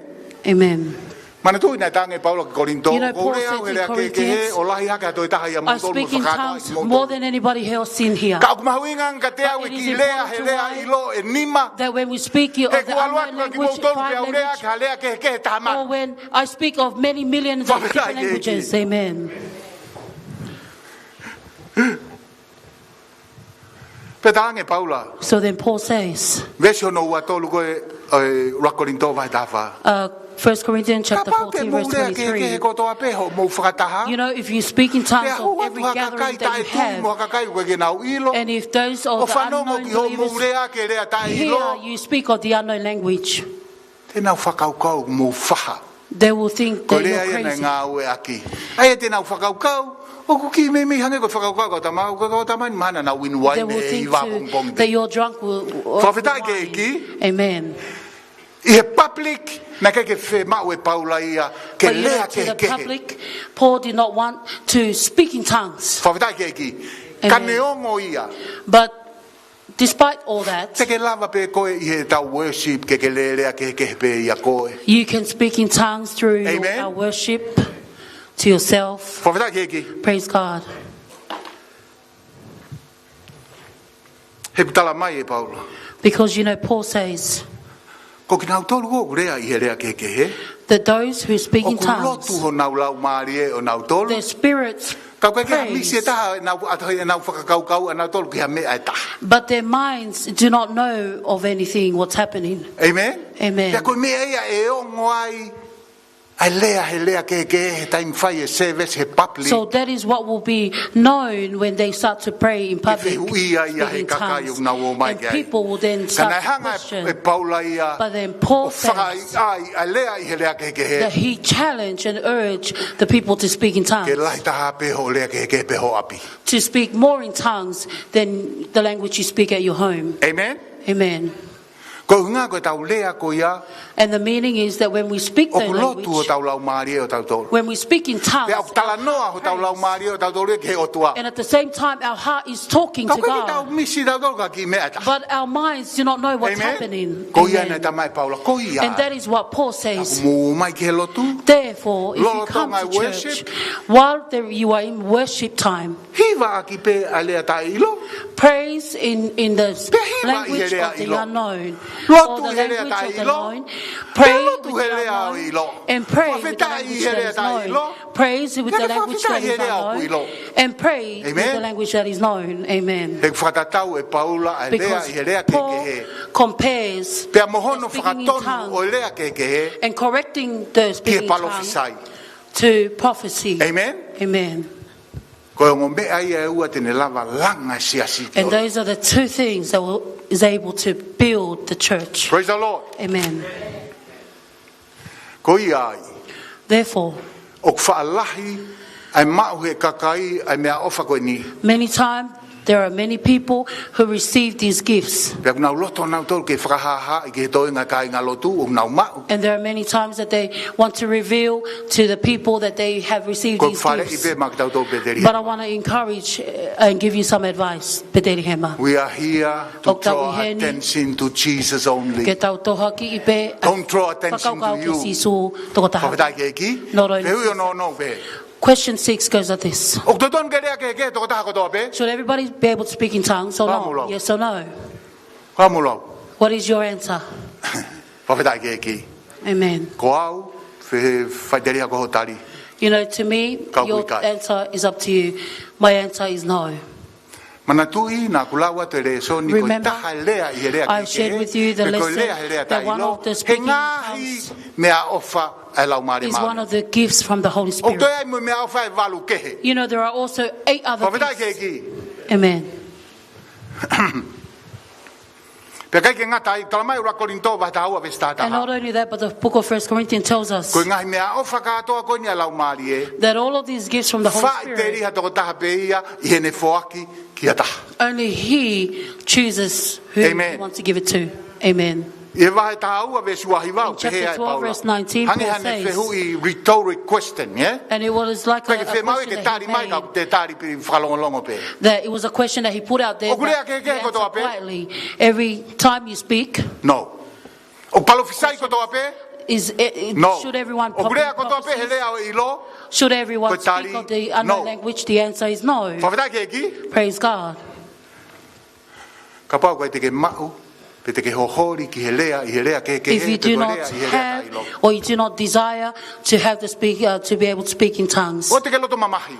Amen. Manatuʻi naʻe talaange ʻe Paula ki Kolinitō, you know, Paul says in Corinthians, ʻoku ou lea au he lea kehekehe, ʻo lahi hake ʻa e tokotaha ia ʻiate kimoutolu mo fakakātoa kimoutolu. I speak in tongues more than anybody else in here. Ka ʻoku mahuʻinga ange kiate au e kiʻi lea he lea ʻilo ʻe nima. But it is important to us that when we speak of the unknown language, five language, or when I speak of many millions of different languages. Fakafetaʻi ki he ʻEiki. Amen. Pea talaange ʻe Paula. So then Paul says, veesi hono ua tolu ko ē, ʻo e ʻuluaki Kolinitō vahe taha fā. Uh, First Corinthians chapter fourteen, verse twenty-three. Kapau te mou lea kehekehe kotoa pē hoʻomou fakataha, you know, if you speak in tongues of every gathering that you have, pea hū atu ha kakai taʻetui mo ha kakai ʻoku ʻikai ke nau ʻilo, and if those of the unknown believers hear you speak of the unknown language, ʻo fanongo ki hoʻomou lea ki he lea taʻeʻilo, te nau fakakaukau ʻoku mou faha. They will think that you're crazy. Ko e lea ia naʻe ngāueʻaki. ʻA ia te nau fakakaukau ʻoku kiʻi meimei hangē ko e fakakaukau ʻa e kau tama, ko e kau tama ni mahalo naʻa nau inu uaine ʻi he pongipongi pē. They will think too that you're drunk or, or wine. Fakafetaʻi ki he ʻEiki. Amen. ʻI he public, naʻe ʻikai ke fiemaʻu ʻe Paula ia ke lea kehekehe. But you know, to the public, Paul did not want to speak in tongues. Fakafetaʻi ki he ʻEiki. Amen. Ka neongo ia. But despite all that, te ke lava pē koe ʻi heʻetau worship ke ke lea kehekehe pē ʻia koe. You can speak in tongues through your, amen, our worship to yourself. Fakafetaʻi ki he ʻEiki. Praise God. He ʻoku tala mai ʻe Paula. Because, you know, Paul says, ko kinautolu ʻoku lea ʻi he lea kehekehe, that those who speak in tongues, ʻoku lotu honau laumālie ʻonautolu. Their spirits praise, ka ʻoku ʻikai ke ha misi ʻe taha ʻenau, ʻa e, ʻenau fakakaukau ʻanautolu ki ha meʻa ʻe taha. But their minds do not know of anything, what's happening. Amen? Amen. Pea ko e meʻa ia ʻe ongo ai ʻa e lea, he lea kehekehe, he taimi fai e service, he public. So that is what will be known when they start to pray in public, speaking in tongues. Ke fehuʻia ia he kakai ʻoku nau ō mai ki ai. And people will then start to question. Ka naʻe hanga ʻe Paula ia ʻo fakaʻaiʻai ʻa e lea ʻi he lea kehekehe. But then Paul says that he challenged and urged the people to speak in tongues, ke lahi taha pē hoʻo lea kehekehe pē ho ʻapi, to speak more in tongues than the language you speak at your home. Amen? Amen. Ko e ʻuhinga ko ʻetau lea ko ia, and the meaning is that when we speak the language, ʻoku lotu hotau laumālie ʻotautolu. When we speak in tongues, pea ʻoku talanoa hotau laumālie ʻotautolu ia ki he ʻOtua. And at the same time, our heart is talking to God. Ka ʻoku ʻikai ke tau misi tautolu ki ha kiʻi meʻa ʻe taha. But our minds do not know what's happening. Amen. Ko ia naʻe talamai ʻe Paula, ko ia. And that is what Paul says. Ka ʻoku mou ō mai ki he lotu, therefore, if you come to church, lolotonga e worship, while there, you are in worship time, hivaʻaki pē ʻa e lea taʻeʻilo. Praise in, in the language of the unknown. Pea hivaʻi he lea ʻilo. Lotu he lea taʻeʻilo. Pea lotu he lea ʻilo. Or the language of the unknown. Pray with the language that is known. Fakafetaʻi he lea taʻeʻilo. Praise with the language that is unknown. Pea ke fakafetaʻi he lea ʻoku ʻilo. And pray with the language that is known. Amen. He ʻoku fakatatau ʻe Paula ʻa e lea ʻi he lea kehekehe, because Paul compares the speaking in tongues, pea mo hono fakatonu ʻo e lea kehekehe, and correcting the speaking in tongues, ki he palōfisai, to prophecy. Amen. Amen. Ko e ongo meʻa ia ʻe ua te ne lava langa e siasi ki ai. And those are the two things that will, is able to build the church. Praise the Lord. Amen. Ko ia ai, therefore, ʻoku faʻa lahi ʻa e maʻu he kakai ʻa e meʻaʻofa ko eni. Many times, there are many people who receive these gifts. Pea ʻoku nau loto nautolu ke fakahāhāʻi ki he toenga kāingalotu ʻoku nau maʻu. And there are many times that they want to reveal to the people that they have received these gifts. Ko e faleʻi pē maʻa kitautolu Petelihema. But I wanna encourage, uh, and give you some advice, Petelihema. We are here to draw attention to Jesus only. ʻOku tau ʻi heni ke tau tohoakiʻi pē ʻa e fakakaukau kia Sīsū tokotaha. Don't draw attention to you. Fakafetaʻi ki he ʻEiki. Not only. Fehuʻi hono ono pē. Question six goes like this. ʻOku totonu ke lea kehekehe e tokotaha kotoa pē? Should everybody be able to speak in tongues or not? Yes or no? Ka mou lau. What is your answer? Fakafetaʻi ki he ʻEiki. Amen. Ko au, fe-, faʻiteliha ko hoʻo tali. You know, to me, your answer is up to you. Ka ʻoku ʻikai. My answer is no. Manatuʻi, naʻa ku lau atu e lēsoni, ko e taha e lea ʻi he lea kehekehe, pe ko e lea he lea taʻeʻilo, he ngaahi meʻaʻofa ʻa e Laumālie Māʻoniʻoni. Remember, I shared with you that the speaking in tongues is one of the gifts from the Holy Spirit. ʻOku toe ʻi ai mo e meʻaʻofa ʻe valu kehe. You know, there are also eight other gifts. Fakafetaʻi ki he ʻEiki. Amen. Pea ʻikai ke ngata ai, talamai ʻe ʻuluaki Kolinitō vahe taha ua veesi taha taha. And not only that, but the book of First Corinthians tells us, ko e ngaahi meʻaʻofa kātoa ko eni ʻa e Laumālie, that all of these gifts from the Holy Spirit, faʻiteliha tokotaha pē ia ʻi heʻene foaki ki ha taha. Only he chooses who he wants to give it to. Amen. Amen. ʻI he vahe taha ua veesi ua hiva, pehē ʻe Paula. In chapter twelve, verse nineteen, Paul says, hangē haʻane fehuʻi rhetoric question, yeah? And it was like a, a question that he made. ʻOku ʻikai ke fie maʻu ia ke tali mai, ka te tali pē fakalongolongo pē. That it was a question that he put out there, but he answered quietly. ʻOku lea kehekehe kotoa pē? Every time you speak. No. ʻOku palōfisai kotoa pē? Is, eh, eh, no. Should everyone proclaim prophecies? ʻOku lea kotoa pē he lea ʻo e ʻilo? Should everyone speak of the unknown language? Ko e tali, no. The answer is no. Fakafetaʻi ki he ʻEiki. Praise God. Kapau ʻoku ʻikai te ke maʻu, pe te ke hoholi ki he lea, ʻi he lea kehekehe, pe ko e lea, ʻi he lea taʻeʻilo. If you do not have, or you do not desire to have the speak, uh, to be able to speak in tongues, ʻoua te ke loto mamahi.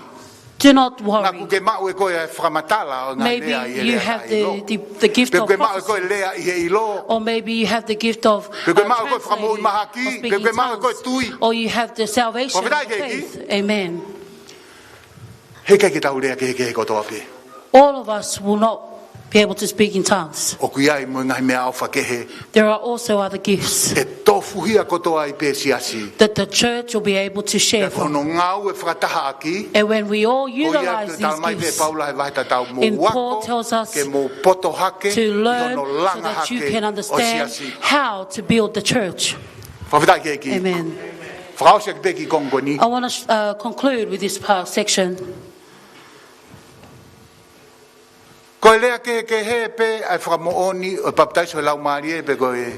Do not worry. Naʻa kuo ke maʻu ʻe koe ʻa e fakamatala ʻo e ngaahi lea ʻi he lea taʻeʻilo. Maybe you have the, the, the gift of prophecy. Pe kuo ke maʻu ʻe koe e lea ʻi he ʻilo. Or maybe you have the gift of, uh, translating or speaking in tongues. Pe kuo ke maʻu ʻe koe e fakamoʻui mahaki. Pe kuo ke maʻu ʻe koe e tui. Or you have the salvation of faith. Fakafetaʻi ki he ʻEiki. Amen. He ʻikai ke tau lea kehekehe kotoa pē. All of us will not be able to speak in tongues. ʻOku ʻi ai mo e ngaahi meʻaʻofa kehe. There are also other gifts. ʻE tofuhia kotoa ai pē siasi. That the church will be able to share from. Pea ko hono ngāue fakatahaʻaki. And when we all utilize these gifts, ko ia ʻoku talamai ʻe Paula he vahe tatau, mou ako ke mou poto hake ʻi hono langa hake ʻo e siasi. And Paul tells us to learn so that you can understand how to build the church. Fakafetaʻi ki he ʻEiki. Amen. Fakaʻosi ʻaki pē kiʻi konga ko eni. I wanna, uh, conclude with this part, section. Ko e lea kehekehe pē ʻa e fakamoʻoni ʻo e papitaiso he Laumālie pe ko e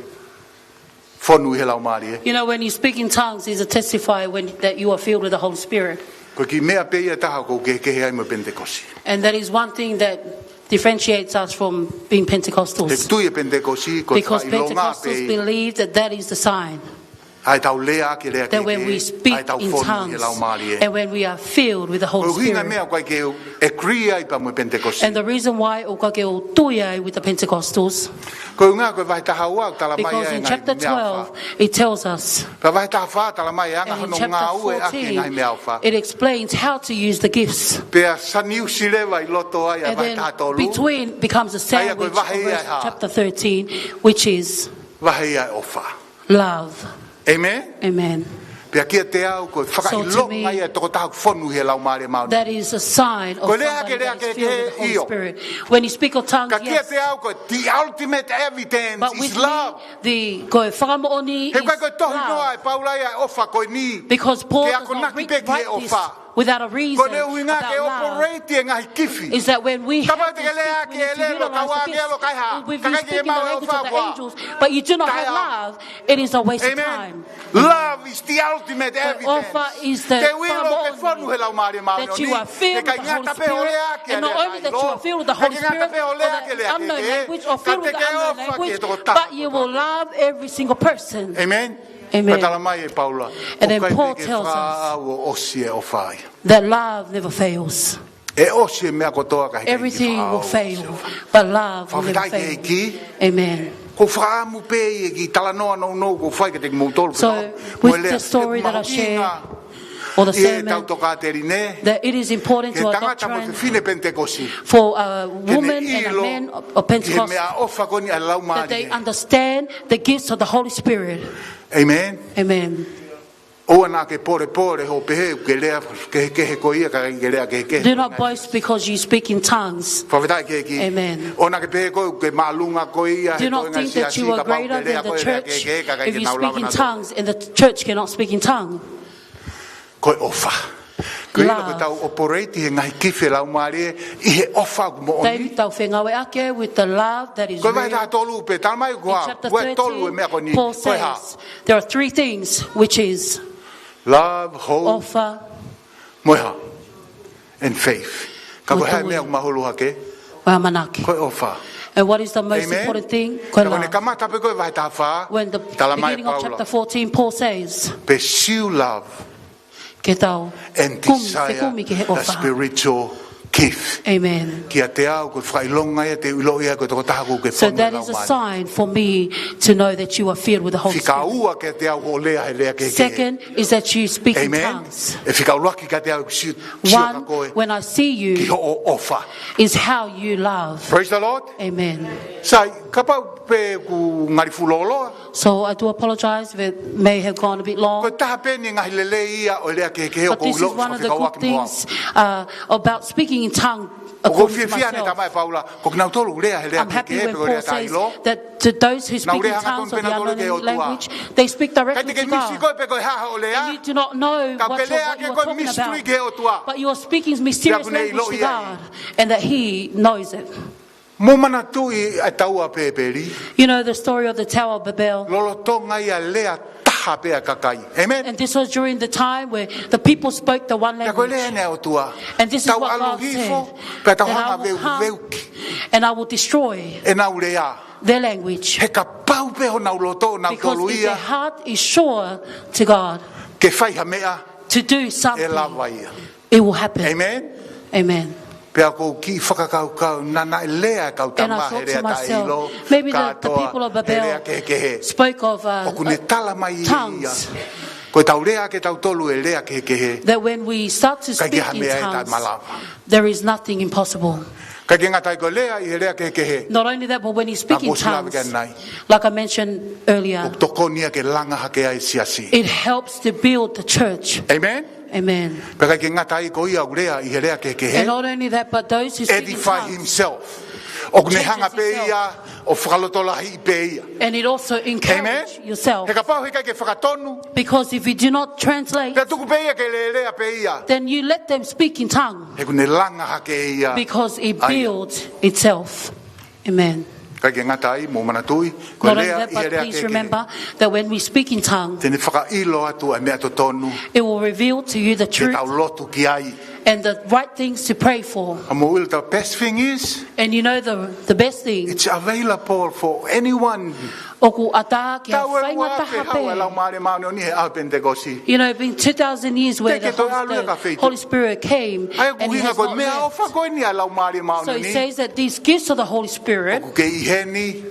fonu ʻi he Laumālie. You know, when you speak in tongues, is a testify when, that you are filled with the Holy Spirit. Ko e kiʻi meʻa pē ia ʻe taha ʻoku kehekehe ai mo e Penitekosi. And that is one thing that differentiates us from being Pentecostals. He tui e Penitekosi, ko e fakaʻilonga pē ia. Because Pentecostals believe that that is the sign. ʻa ʻetau lea ʻaki e lea kehekehe, ʻa ʻetau fonu ʻi he Laumālie. And when we are filled with the Holy Spirit. Ko e ʻuhinga e meʻa ʻoku ʻikai ke u agree ai pea mo e Pentecost. And the reason why ʻoku ʻikai ke u tui ai with the Pentecostals. Ko e ʻuhinga ko e vahe taha ua ʻoku tala mai ai e ngaahi meʻaʻofa. Because in chapter twelve, it tells us. Pea vahe taha fā tala mai e anga hono ngāue ʻaki e ngaahi meʻaʻofa. And in chapter fourteen, it explains how to use the gifts. Pea saniusi leva ʻi loto ai ʻa e vahe taha tolu. And then between becomes a sandwich of verse chapter thirteen, which is love. ʻA ia ko e vahe ia ʻe hā? Vahe ia ʻe ʻofa. Amen? Amen. Pea kiate au ko e fakaʻilonga ia ʻo e tokotaha ʻoku fonu ʻi he Laumālie Māʻoniʻoni. That is a sign of somebody that is filled with the Holy Spirit. Ko e lea ʻaki e lea kehekehe, ʻio. When you speak of tongues, yes. Ka kiate au ko e the ultimate evidence is love. But with me, the, ko e fakamoʻoni is love. He ʻikai ko e tohi noa ʻe Paula ia e ʻofa ko eni ke akonaki pē ki he ʻofa. Because Paul does not write this without a reason about love. Ko ʻene ʻuhinga ke operate e ngaahi gift. Is that when we have to speak, we need to utilize the gifts. Ka ʻoku ʻikai te ke lea ʻaki e ʻelelo, ʻo kau ange ʻelelo, kau ʻi hā. If we speak in the language of the angels, but you do not have love, it is a waste of time. Taʻe ʻaonga. Amen. Love is the ultimate evidence. Ko e ʻofa is the fakamoʻoni that you are filled with the Holy Spirit, and not only that you are filled with the Holy Spirit, or the unknown language, or filled with the unknown language, but you will love every single person. Amen. Amen. Pea tala mai ʻe Paula, ʻoku ʻikai te ke fakaʻau ʻo ʻosi e ʻofa ia. And then Paul tells us that love never fails. ʻE ʻosi e meʻa kotoa ka he ʻikai ke fakaʻau ʻo ʻosi e ʻofa. Everything will fail, but love will never fail. Fakafetaʻi ki he ʻEiki. Amen. Ko e fakaʻamu pē ia ki he talanoa nounou ʻoku ou fai kiate kimoutolu, pea mo e lea, he ʻoku mahuʻinga ʻi heʻetau tokāteline, that it is important to our doctrine for a woman and a man of Pentecost, ke ʻilo e tangata mo e fefine Pentekosi, ke ne ʻilo ki he meʻaʻofa ko eni ʻa e Laumālie. That they understand the gifts of the Holy Spirit. Amen. Amen. ʻOua naʻa ke polepole hoʻo pehē ʻoku ke lea kehekehe koe ia ka ʻikai ke lea kehekehe. Do not boast because you speak in tongues. Fakafetaʻi ki he ʻEiki. Amen. ʻOua naʻa ke pehē koe ʻoku ke māʻolunga koe ia he toenga siasi kapau ʻoku ke lea koe lea kehekehe ka ʻikai ke nau lava nautolu. Do not think that you are greater than the church if you speak in tongues and the church cannot speak in tongue. Ko e ʻofa. Ko e ʻilo ko ʻetau operate he ngaahi gift ʻa e Laumālie ʻi he ʻofa ʻoku moʻoni. Love. Tau fengāueʻaki with the love that is real. Ko e vahe taha tolu pē, tala mai ko e hā? In chapter thirteen, Paul says, there are three things, which is love, hope, ʻofa, mo e hā? And faith. Ka ko e hā e meʻa ʻoku mahulu hake? Ko e ʻamanaki. Ko e ʻofa. And what is the most important thing? Amen. Ko e love. Ka ko ʻene kamata pē ko e vahe taha fā, tala mai ʻe Paula, when the beginning of chapter fourteen, Paul says, pursue love. Ke tau kumi, fekumi ki he ʻofa. And desire the spiritual gift. Amen. Kiate au, ko e fakaʻilonga ia te u ʻiloʻi ai ko e tokotaha ʻoku ke fonu he Laumālie. So that is a sign for me to know that you are filled with the Holy Spirit. Fika ua kiate au hoʻo lea he lea kehekehe. Second is that you speak in tongues. Amen. ʻE fika ʻuluaki kiate au ʻeku sio, sio kia koe, one, when I see you, ki hoʻo ʻofa, is how you love. Praise the Lord. Amen. Sai, kapau pē ʻoku ngali fuʻu lōloa. So I do apologize if it may have gone a bit long. Ko e taha pē eni e ngaahi lelei ia ʻo e lea kehekehe ʻoku ou ʻilo ʻoku fekauʻaki mo au. But this is one of the good things, uh, about speaking in tongue, according to myself. ʻOku ou fiefia ʻene tala mai ʻe Paula, ko kinautolu ʻoku lea he lea kehekehe pe ko e lea taʻeʻilo, I'm happy when Paul says that to those who speak in tongues of the unknown language, they speak directly to God. Nau lea hangatonu pē ʻenau lea ki he ʻOtua. And you do not know what you're, what you're talking about. Kae te ke misi koe pe ko e hā hoʻo lea. But you are speaking mysterious language to God, and that He knows it. Pea ʻoku ne ʻiloʻi ai. Mou manatuʻi ʻa e taua Pēpeli. You know the story of the Tower of Babel. Lolotonga ia e lea taha pē ʻa e kakai. Amen. And this was during the time where the people spoke the one language. Pea ko e lea eni ʻa e ʻOtua. And this is what God said, that I will come and I will destroy their language. Tau ʻalu hifo, pea tau hanga ʻo veuveuki ʻenau lea. He kapau pē honau loto ʻonautolu ia, because if their heart is sure to God, ke fai ha meʻa, to do something, ʻe lava ia. It will happen. Amen. Amen. Pea ʻoku ou kiʻi fakakaukau, naʻa nau lea e kau tama he lea taʻeʻilo, kātoa he lea kehekehe. And I thought to myself, maybe the, the people of Babel spoke of, uh, tongues. ʻOku ne tala mai ia, ko ʻetau lea ʻaki ʻetautolu e lea kehekehe, that when we start to speak in tongues, ʻikai ke ha meʻa ia taʻemalava. There is nothing impossible. ʻIkai ke ngata ai ko e lea ʻi he lea kehekehe. Not only that, but when you speak in tongues, naʻa ku ʻosi lave ki ai ʻanenai, like I mentioned earlier, ʻoku tokoni ia ke langa hake ai e siasi. It helps to build the church. Amen. Amen. Pea ʻikai ke ngata ai ko ia ʻoku lea ʻi he lea kehekehe. And not only that, but those who speak in tongues, edify himself. ʻOku ne hanga pē ia ʻo fakalotolahiʻi pē ia. Changes himself. And it also encourages yourself. Amen. He kapau he ʻikai ke fakatonu, because if you do not translate, pea tuku pē ia ke lelea pē ia, then you let them speak in tongue. He ʻoku ne langa hake ia. Because it builds itself. Amen. ʻIkai ke ngata ai, mou manatuʻi, ko e lea ʻi he lea kehekehe, not only that, but please remember that when we speak in tongue, te ne fakaʻilo atu ʻa e meʻa totonu, it will reveal to you the truth, ke tau lotu ki ai. and the right things to pray for. Ka mou ʻilo, the best thing is, And you know the, the best thing, it's available for anyone. ʻoku ʻatā ki ha Taʻu ʻe faʻahinga ua afe taha hau e pē. Laumālie Māʻoniʻoni he ʻaho Penitekosi. You know, it's been two thousand years where Teʻeki the toe ʻalu ia Holy, ka feituʻu. Holy Spirit came ʻA ia ʻoku and he ʻuhinga has ko e not meʻa left. ʻofa ko eni ʻa e Laumālie So he Māʻoniʻoni. says that these gifts of the Holy Spirit, ʻOku kei ʻi heni,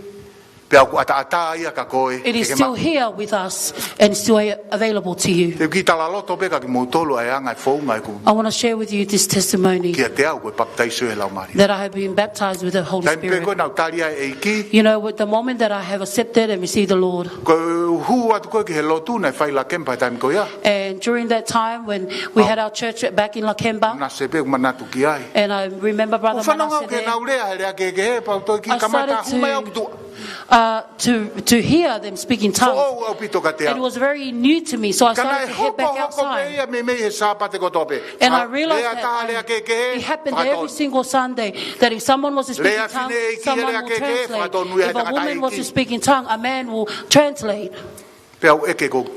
pea ʻoku ʻataʻatā ia kia koe. it is Ke ke still maʻu. Here with us and still available to you. Te u kiʻi talaloto pē ka ki mou tolu ʻa e anga e founga ʻeku. I want to share with you this testimony Kiate au ko e papitaiso ʻi he Laumālie. that I have been baptized with the Holy Taimi pē ko Spirit. ē naʻa ku tali ai e ʻEiki. You know, with the moment that I have accepted and received the Lord, Ko e hū atu ko ē ki he lotu naʻe fai ʻi Lakemba he taimi ko ia. and during that time when we Oh. had our church back in Lakemba, Manase pē ʻoku manatu ki ai. and I remember Brother ʻOku fanongo Manase ki he there, nau lea he lea kehekehe, pea u toe kiʻi I kamata started hū mai au to, ki tuʻa. uh, to, to hear them speak in tongues. Foʻou ʻaupito kiate And it au. was very new to me, so I Ka naʻe started to head back hokohoko pē outside. ia meimei he Sāpate kotoa pē. And I Ka realized lea taha lea that I, kehekehe, it happened fakatonu. Every single Sunday that if someone was to speak Lea in tongues, fineʻeiki, someone lea will kehekehe, translate. Fakatonu ia he If a tangataʻeiki. Woman was to speak in tongue, a man will translate. Pea u ʻeke ki hoku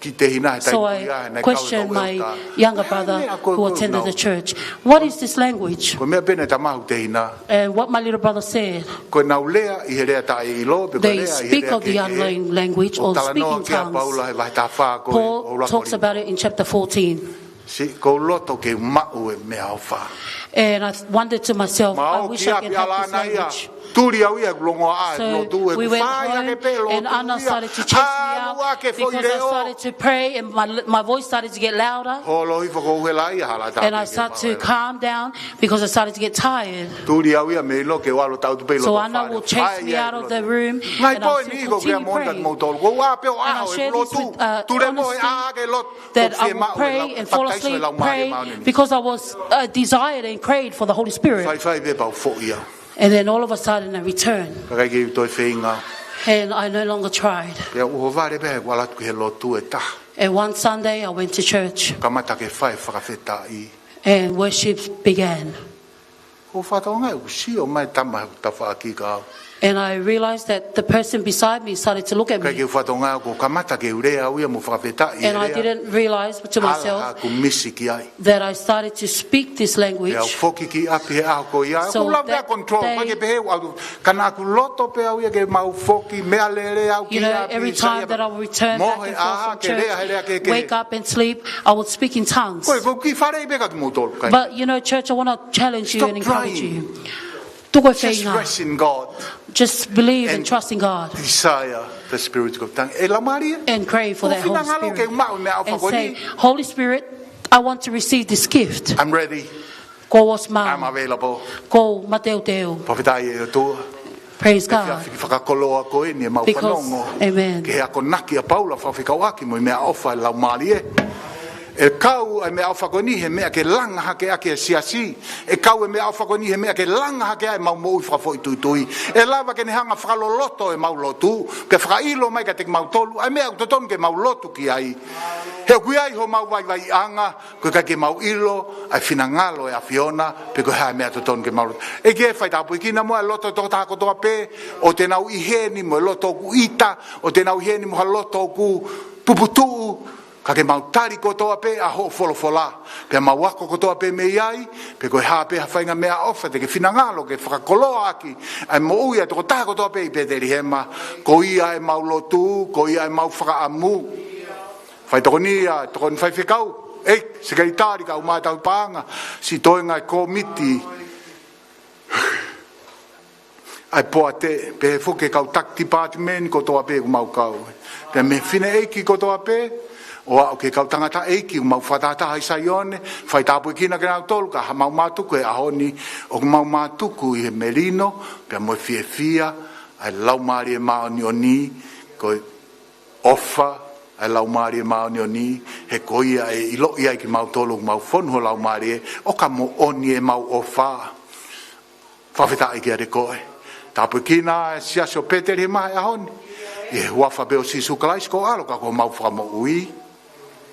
kiʻi tehina he taimi So ko ia, I naʻe kau e questioned kau my ʻeleta. Younger Ko e brother meʻa ko ē who ko attended nau. The church, "What is this language?" Ko e meʻa pē naʻe tala mai ʻe hoku tehina. And what my little brother said, Ko ʻenau lea ʻi he lea taʻeʻiloa, pe ko e they lea ʻi he speak lea of the kehekehe. unknown language ʻOku or talanoa speaking ki ai ʻa Paula tongues. he vahe taha fā ko ē ʻo Paul ʻUluaki talks Kolinitō. About it in chapter fourteen. Siʻi, ʻoku ou loto ke u maʻu e meʻaʻofa. And I th- wondered to myself, "I Mau wish ki I ʻapi could have this ʻAlana ia. Language." Tuli au ia ʻi he longoaʻa e So lotu, ʻeku we went fai ake home, pē lotu and Anna ia. Started to chase me ʻAlu out ake foʻi because I leʻo. Started to pray, and my, my voice started to get louder. Holo hifo ʻoku ou hela ia, hala taha And I pē ke started to maʻu e. Calm down because I started to get tired. Tuli au ia mei loto, ke u ʻalu ʻo tautu pē ʻi loto. So Anna will chase me out of the room, Ngaahi and I'll poini still ʻoku ou continue moʻoni ka praying. Mou tolu. Ko ʻeku ʻā pē ʻo And I ʻaho e share this lotu. With, uh, Tule mohe honesty, ʻā ake lotu. That ʻOku I fie will maʻu e pray lau-, and fall papitaiso e asleep Laumālie praying Māʻoniʻoni. Because I was, uh, desired and prayed for the Holy Spirit. Faifai pē pea u foʻi au. And then all of a sudden I returned, Ka ʻikai ke u toe feinga. And I no longer tried. Pea u ʻohovale pē ʻeku ʻalu atu ki he lotu ʻe taha. And one Sunday I went to church, Kamata ke fai fakafetaʻi. And worship began. Ko e fatongia ʻoku sio mai e tama he tafaʻaki kia au. And I realized that the person beside me started to look at ʻIkai ke me. u fatongia ʻoku kamata ke u lea au ia mo fakafetaʻi. And I didn't realize to myself Hala ʻoku misi ki ai. That I started to speak this language. Pea u foki ki ʻapi he ʻaho ko ia. So ʻOku ou lava pē ʻa e that control. ʻIkai day, ke pehē au. Ka naʻa ku loto pē au ia ke mau foki, meʻa lelei au ki You know, ʻapi, every sai time that I would return back mohe and forth ʻā from ke lea he lea church, kehekehe. Wake up and sleep, I would speak in tongues. Ko e, ko e kiʻi fale pē ka ki mou tolu kai. But you know, church, I want to challenge you Stop and encourage trying. You. Tuku e Just feinga. Rest in God. Just believe and And trust in God. Desire the Spirit of tongue. E Laumālie. And pray for Ko that Holy finangalo ke Spirit. Maʻu e meʻaʻofa And ko say, eni. "Holy Spirit, I want to receive this gift." I'm ready. Ko ʻosi mau. I'm available. Ko mateuteu. Fakafetaʻi ʻOtua. Praise He God. efiafi fakakoloa ko eni ʻemau Because, fanongo. amen. Ki he akonaki ʻa Paula fakafekauʻaki mo e meʻaʻofa e Laumālie. ʻE kau e meʻaʻofa ko eni he meʻa ke langa hake ʻaki e siasi. ʻE kau e meʻaʻofa ko eni he meʻa ke langa hake ʻa ʻemau moʻui fakafoʻituitui. ʻE lava ke ne hanga fakaloloto ʻemau lotu. Ke fakaʻilo mai kiate kimautolu ʻa e meʻa ʻoku totonu ke mau lotu ki ai. He ʻoku ʻi ai homau vaivaiʻanga. Ko e ʻikai ke mau ʻilo ʻa e finangalo e ʻAfiona, pe ko e hā e meʻa totonu ke mau lotu. ʻEiki ē, fai tāpuekina muʻa e loto ʻo e tokotaha kotoa pē, ʻoku nau ʻi heni mo e loto ʻoku ʻita, ʻoku nau ʻi heni mo ha loto ʻoku puputuʻu, ka ke mau tali kotoa pē ʻa hoʻo folofola, pea mau ako kotoa pē mei ai, pe ko e hā pē ha faʻahinga meʻaʻofa te ke finangalo ke fakakoloa ʻaki ʻa e moʻui ʻa e tokotaha kotoa pē ʻi Petelihema. Ko ia ʻemau lotu, ko ia ʻemau fakaʻamu. Faitokoni ia, tokoni faifekau, ʻEiki, sekelitali kae ʻumaʻā e tauhi paʻanga, siʻi toenga e kōmiti ʻa e poate, pehē foki e kau taki tipatimeni kotoa pē ʻoku mau kau. Pea mei he fineʻeiki kotoa pē, ʻo aʻu ki he kau tangataʻeiki ʻoku mau fakatahataha ʻi Saione, fai tāpuekina kinautolu, ka ʻoku mau mātuku he ʻaho ni, ʻoku mau mātuku ʻi he melino, pea mo e fiefia ʻa e Laumālie Māʻoniʻoni, ko e ʻofa ʻa e Laumālie Māʻoniʻoni, he ko ia ʻe ʻiloʻi ai kimautolu ʻoku mau fonu ho Laumālie, ʻo ka moʻoni ʻemau ʻofa. Fakafetaʻi kiate koe. Tāpuekina e siasi ʻo Petelihema he ʻaho ni. ʻI he huafa pē ʻo Sīsū Kalaisi ko e ʻAlo ka ko homau Fakamoʻui.